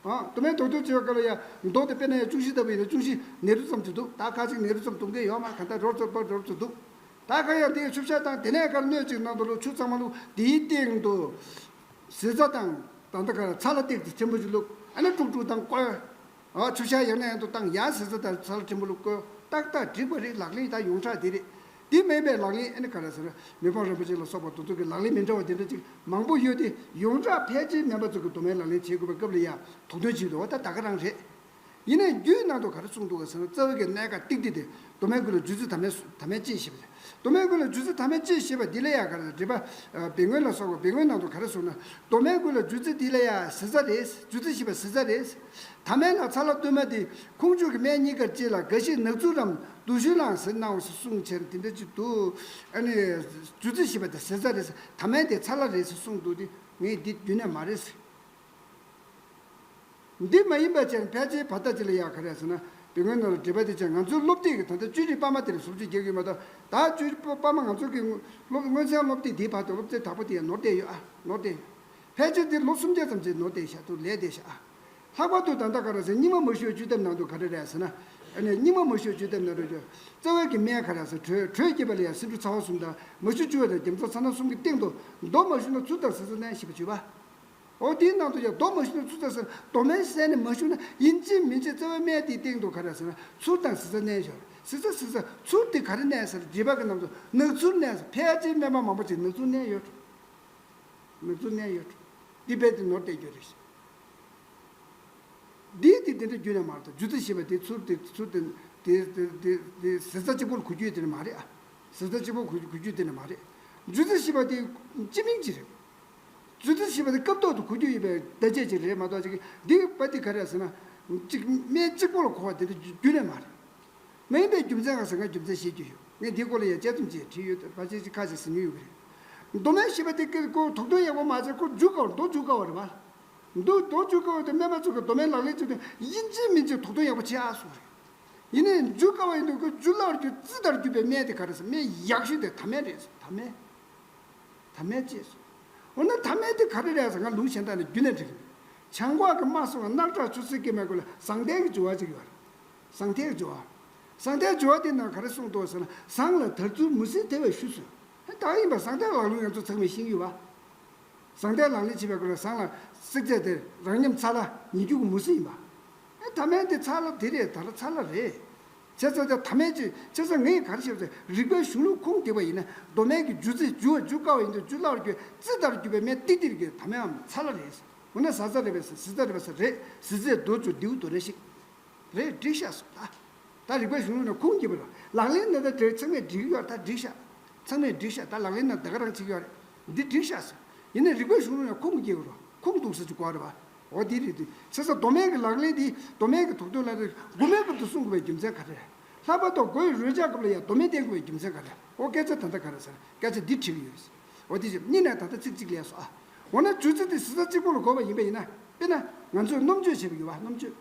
མདོ་སྨན་དོགས་འདོད་བྱེད་པའི་སྐབས་ལ་ཡང་མདོ་དེ་དཔེར་ན་ཡང་ཅུང་ཞིག་ལྟ་བུ་ཡིན་ན་ཅུང་ཞིག་ནད་རིགས་ཙམ་ཅིག་འདུག་ད་ཁ་ཅིག་ནད་རིགས་ཙམ་འདུག་མཁན་ཡོད་མ་ག་ད་རོབ་ཙམ་པ་རོབ་ཙམ་འདུག་ད་ག་ཡང་དེའི་ཆུ་བཤལ་བཏང་དེ་ནས་ག་རེ་སྣོད་ཅིག་ནང་དུ་ལོ་ཆུ་གཙང་མ་བླུགས་དེའི་སྟེང་དུ་ཟི་ཚ་དང་ད་ལྟ་ག་རེ་ཚ་ལ་ཏིག་ཙམ་ཆེན་པོ་ཞིག་བླུགས། ཨ་ནི་དཀྲུག་དཀྲུག་བཏང་བསྐོལ། ཨ། ཆུ་བཤལ་ཡང་ནས་ཡང་དུ་བཏང་། ཡང་ཟི་ཚ་དང་ཚ་ལ་ཕྲན་བུ་ལ་བསྐོལ། ཏག་ཏག་འགྲིག་པ་རེད། ལག་ལེན་ད་ཡོངས་གྲགས་དེ་རེད། དེ་མིན་པའི་ལག་ལེན་ཨ་ནི་ག་རེ་ཟེར། མི་ཕམ་རིན་པོ་ཆེ་ལ་སོགས་པ་དེ་ཚོ་གི་ལག་ལེན་མི་འདྲ་བ་དེ་འདྲ་ཅིག་མང་པོ་ཡོད་དེ། ཡོངས་གྲགས་ཕལ་ཆེར་སྨན་པ་ཚོ་གི་མདོ་སྨན་ལག་ལེན་བྱེད་དགོས་པའི་སྐབས་ལ་ཡང་དོགས་འདོད་བྱེད་འདུག་བ། ད་ད་ག་རང་རེད། ཡིན་ནའི་རྒྱུད་ནང་དུ་ག་རེ་གསུངས་འདུག་ག་ཟེར་ན། རྩ་བའི་གི་གནད་འགག་ཏིག་ཏིག་དེ་མདོ་སྨན་ཀུན་ལ་རྒྱུད་རྩི་ཐ་མལ་ཐ་མལ་བཅས་ཞེས་པ་རེད། མདོ་སྨན་ཀུན་ལ་རྒྱུད་རྩི་ཐ་མལ་བཅས་ཞེས་པ་འདི་ལ་ཡང་ག་རེ་འགྲེལ་པ། སྦས་མགོན་ལ་སོགས་པ་སྦས་མགོན་ནང་དུ་ག་རེ་གསུངས་ན། མདོ་སྨན་ཀུན་ལ་རྒྱུད་རྩི་འདི་ལ་ཡང་ཟི་ཚ་རེད། རྒྱུད་རྩི་ཞེས་པ་ཟི་ཚ་རེད། ཐ་མལ་ལ་ཚ་ལ་བསྟུད་མ་སྟེ་ཁོང་ཆོས་ཀྱི་སྨན་གཉིས་ཀར་གཅིག་ལ་འགའ་ཞིག་ནག་ཚུལ་རམ་དུག་ཤུལ་ལའང་ཟེར་སྣང་བ་སོགས་གསུངས་ཕྱིར་དེ་འདྲ་ཅིག་འདུག་ཨ་ནི་རྒྱུད་རྩི་ཞེས་པ་དེ་ཟི་ཚ་རེད་ཟེར། ཐ་མལ་དེ་ཚ་ལ་རེད་ཟེར་གསུངས་འདུག་སྟེ། ངས་འདི་རྒྱུད་ནས་མ་རེད་ཟེར། འདི་མ་ཡིན་པ་ཅན་ཕལ་ཆེར་བར་ཐག་ཅིག་ལ་ཡང་ག་རེ་ཟེར་ན། སྦས་མགོན་ནང་ལ་འགྲེལ་པ་དེ་ཅན་ང་ཚོའི་སློབ་དེབ་ཀྱི་ད་ལྟ་བཅུད་རིག་པར་མ་དེ་ལ་ཟུར་ཅིག་རྒྱག་གི་མ་གཏོགས། ད་བཅུད་རིག་པར་མ་ང་ཚོ་གི་སློབ་མངོན་ཚན་སློབ་དེབ་འདིའི་བར་དུ་སློབ་ཚན་དག་པོ་དེ་ཡང་ནོར་བསྡད་ཡོད་ཨ། ནོར་བསྡད་ཡོད། ཕལ་ཆེར་འདི་ལོ་སུམ་བརྒྱ་ཙམ་ཅིག་ནོར་བསྡད་ཤག་ཏུ་ལས་བསྡད་ཤག་ཨ། ལྷག་པར་དུ་ད་ལྟ་ག་རེ་ཟེར། རྙིང་མ་མ་ཞུ་བཅོས་ཐབས་ནང་དུ་ག་རེ་རེད་ཟེར་ན། ཨ་ནི་རྙིང་མ་མ་ཞུ་བཅོས་ཐབས་ནང་དུ་རྩ་བའི་གི་སྨན་ག་རེ་ཟེར། དྲོད་དྲོད་སྐྱེད་པ་ལ་ཡང་སེ་འབྲུ་ཚ་བ་གསུམ་དང་མ་ཞུ་བཅུ་བ་དང་རྒྱ་མཚོ་ཚ་ན་གསུམ་གྱི་སྟེང་དུ་མདོ་མ་ཞུ་ན་ཚུར་དང་ཟི་ཚ་མནན་ཞེས་པ་བརྗོད་པ། འོ་དེའི་ནང་དུ་ཡང་མདོ་མ་ཞུ་ན་ཚུར་དང་ཟི་ཚ། མདོ་སྨན་བསྲེས་ནས་མ་ཞུ་ན་ཡིན་གཅིག་མིན་གཅིག་རྩ་བའི་སྨན་དེའི་སྟེང་དུ་ག་རེ་ཟེར་ན་ཚུར་དང་ཟི་ཚ་མནན་ཞོར། ཟི་ཚ་ཟི་ཚ་ཚུར་དེ་ག་རེ་མནན་ཟེར། འགྲེལ་པ་གི་ནང་དུ་ནག་ཚུར་མནན་ཟེར། ཕལ་ཆེར་སྨན་པ་མང་པོ་ཅིག་ནག་ཚུར་མནན་ཡོད། ནག་ཚུར་མནན་ཡོད། འདི་རྦད་དེ་ནོར་བསྡད་རྒྱུ་རེད། འདི་དེ་དེ་འདྲ་རྒྱུ་ནས་མ་རེད། ད་རྒྱུ་རྩི་ཞེས་པ་དེ་ཚུར་དེ་ཚུར་དེ་དེ་དེ་དེ་དེ་ཟི་ཚ་གཅིག་པོ་ལ་གོ་རྒྱུ་དེ་ནི་མ་རེད་ཨ། ཟི་ཚ་གཅིག་པོ་གོ་གོ་རྒྱུ་དེ་ནི་མ་རེད། རྒྱུ་རྩི་ཞེས་པ་དེ་སྤྱི་མིང་ཅིག་རེད། རྒྱུ་རྩི་ཞེས་པ་དེ་སྐབས་ཐོག་ཏུ་གོ་རྒྱུ་ཡིན་པའི་བརྡ་ཆད་ཅིག་རེད་མ་གཏོགས། ཅིག་འདི་པ་དེ་ག་རེ་ཟེར་ན། གཅིག་སྨན་གཅིག་པོ་ལ་གོ་བ་དེ་འདྲ་རྒྱུ་ནས་མ་རེད། མ་ཡིན་པའི་རྒྱུ་མཚན་ག་ཟེར། ང་རྒྱུ་མཚན་བཤད་རྒྱུ་ཡོད། ངས་འདིའི་སྐོར་ལ་ཡང་དཔྱད་རྩོམ་ཅིག་བྲིས་ཡོད། ཕལ་ཆེར་ཅིག་ཁ་ཤས་ཟིན་རྒྱུ་ཡོད་ཀྱི་རེད། མདོ་སྨན་ཞེས་པ་དེ་ཀྱི་ཁོ་དོགས་དོན་ཡག་པོ་མ་བྱས། ཁོ་རྒྱུ་དཀའ་བ། མདོ་རྒྱུ་དཀའ་བ་རེད་པ། མདོ་མདོ་རྒྱུ་དཀའ་བ་དེ་སྨན་པ་ཚོ་གི་མདོ་སྨན་ལག་ལེན་བྱེད་དུས་ཡིན་གཅིག་མིན་གཅིག་དོགས་དོན་ཡག་པོ་བྱེད་ཨ་གསུངས་རེད། ཡིན་ནའི་རྒྱུ་དཀའ་བ་ཡིན་དུས་ཁོ་རྒྱུ་བླ་བར་གྱུར་རྩི་ལྟར་གྱུར་པའི་སྨན་དེ་ག་རེ་ཟེར། སྨན་ཡག་ཤོས་དེ་ཐ་མལ་རེད་ཟེར། ཐ་མལ། ཐ་མལ་ཅེས་སོ། འོ་ན་ཐ་མལ་དེ་ག་རེ་རེད་ཟེར། ང་ལུང་གཞན་དག་ནས་རྒྱུད་ནས་འགྲིག་གི་མེད། བྱང་ཁོག་གི་རྨ་སོགས་རྣག་ཁྲག་ཆུ་སེར་སྐྱེས་མའི་སྐོར་ལ་ཟང་ཐལ་གྱི་སྦྱོར་བ་ཅིག་ཡོད་རེད། ཟང་ཐལ་གྱི་སྦྱོར་བ། ཟང་ཐལ་སྦྱོར་བ་དེ་ནང་ག་རེ་གསུངས་འདུག་ཟེར་ན། ཟངས་ལ་དར་ཚུལ་མུ་ཟིན་ཐལ་བའི་ཤུལ་སོ། ད་ཡིན་པ་ཟང་ཐལ་ལག་ལེན་ང་ཚོ་ཚང་མས་ཤེས་ཀྱི་ཡོད་པ། ཟང་ཐལ་ལག་ལེན་བྱེད་པའི་སྐོར་ལ་ཟངས་ལ་བསྲེག་བྱས་ཏེ་རང་མཉམ་ཚ་ལ་ཉིས་འགྱུར་གྱི་མུ་ཟིན་ཡིན་པ། ཨེ། ཐ་མལ་དེ་ཚ་ལ་དེ་རེད། ད་ལ་ཚ་ལ་རེད། བྱས་ཙང་དེ་ཐ་མལ་ཅིག་བྱས་ཙང་ངས་ག་རེ་བཤད་པ་ཟེར། རིག་པའི་གཞུང་ལུགས་ཁུངས་འདེད་པ་ཡིན་ན་མདོ་སྨན་གྱི་རྒྱུ་རྩི། རྒྱུ་བ་རྒྱུ་དཀའ་བ་ཡིན་དུས་རྒྱུ་བླ་བར་གྱུར་རྩི་ལྟར་གྱུར་པའི་སྨན་ཏིག་ཏིག་གི་ཐ་མལ་བའམ་ཚ་ལ་རེད། འོ་ན་ཟ་ཚ་རེད་པས་ཟེར། ཟི་ཚ་རེད་པས་ཟེར། རེད། ཟི་ཚའི་མདོ་ཚུར་ལྡེའུ་མདོ་རེ་ཞིག་རེད། འགྲིག་ཤག་སོང་ད། ད་རིག་པའི་གཞུང་ལུགས་ནས་ཁུངས་འདེད་པ་རེད། ལག་ལེན་ནང་ད་དེ་ཚང་མས་འགྲིག་ཡོད། ད་འགྲིག་ཤག་ཚང་མས་འགྲིག་ཤག་ད་ལག་ལེན་ནང་ད་ག་རང་བྱེད་ཀྱི་ཡོད་རེད། འདི་འགྲིག་ཤག་ཟེར། ཡིན་ནའི་རིག་པའི་གཞུང་ལུགས་ནས་ཁུངས་འདེད་པ་རེད། ཁུངས་གཏུགས་ས་ཅིག་དགོས་རེད་པ། འོ་དེ་རེད་དེ། བྱས་ཙང་མདོ་སྨན་གྱི་ལག་ལེན་འདི། མདོ་སྨན་གྱི་དོགས་དོན་ལ་རེ་མགོ་སྨན་སྐབས་དུ་གསུང་དགོས་པའི་རྒྱུ་མཚན་ག་རེ་རེད། ལྷག་པར་དུ་མགོ་ཡི་རོ་བརྒྱ་སྐབས་ལ་ཡང་མདོ་སྨན་བསྟེན་དགོས་པའི་རྒྱུ་མཚན་ག་རེ་རེད། འོ་སྐད་ཆ་ད་ལྟ་ག་རེ་ཟེར། སྐད་ཆ་འདི་དྲི་གི་ཡོད། འོ་དེ་བཞིན་གཉིས་ནས་ད་ལྟ་ཚིག་གཅིག་ལས་སོ་ཨ། འོ་ན་རྒྱུ་རྩི་དེ་ཟི་ཚ་གཅིག་པོ་ལ་གོ་བ་ཡིན་པ་ཡིན་ན། དཔེར་ན་ང་ཚོས་སྣུམ་བཅོས་བྱེད་པ་ཡོད་པ། སྣུམ་བཅོས།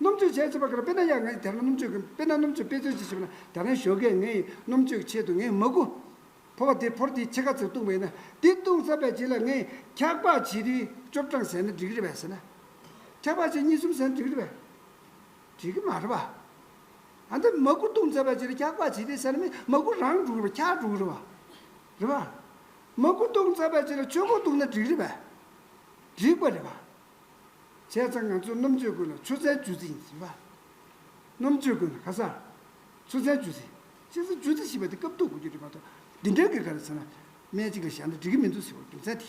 སྣུམ་བཅོས་བྱས་ཚར་བ་ག་རེ། དཔེར་ན་ཡང་ངས་དེ་རིང་སྣུམ་བཅོས་ཀྱི། དཔེར་ན་སྣུམ་བཅོས་དཔེ་མཚོན་ཅིག་བྱས་པ་ན། དེ་རིང་ཞོགས་ཀས་ངས་སྣུམ་བཅོས་ཀྱི་ཆེད་དུ་ངས་མ་ཀུ། ཕོར་པ་དེ་ཕོར་དེའི་ཕྱེད་ཀ་ཙམ་བཏུང་བ་ཡིན་ན། དེ་བཏུང་ཚར་བའི་རྗེས་ལ་ངས་འཁྱག་པ་བྱས་ཏེ་བཅུ་གྲངས་ཟས་ན་འགྲིག་གི་རེད་པས་ཟེར་ན། འཁྱག་པ་བྱས་གཉིས་གསུམ་ཟས་ན་འགྲིག་གི་རེད་པས། འགྲིག་གི་མ་རེད་པ། ཨ་ནི་མ་ཀུ་བཏུང་ཚར་བའི་རྗེས་ལ་འཁྱག་པ་བྱས་ཏེ་ཟས་ན་མི་མ་ཀུ་རང་འགྲོ་གི་རེད་པ། འཁྱག་འགྲོ་གི་རེད་པ། རེད་པ། མ་ཀུ་བཏུང་ཚར་བའི་རྗེས་ལ་ཆོས་གོས་བཏུང་ན་འགྲིག་གི་རེད་པས། འགྲིག་པ་རེད་པ། བྱས་ཙང་ང་ཚོས་སྣུམ་བཅོས་གོས་ལ་ཆུ་ཚན་སྒྱུ་རྩལ་ཡིན་ཟེར་བ། སྣུམ་བཅོས་གོས་ལ་ཁ་སང་། ཆུ་ཚན་སྒྱུ་རྩལ། བྱས་ཙང་སྒྱུ་རྩལ་ཞེས་པ་དེ་སྐབས་ཐོག་གོ་རྒྱུ་རེད་མ་གཏོགས། འདི་འདྲ་གི་ག་རེ་ཟེར་ན། སྨན་གཅིག་ལ་བཞག་ན་འགྲིག་གི་མི་འདུག་ཟེར་བ་རྒྱུ་མཚན་དེ།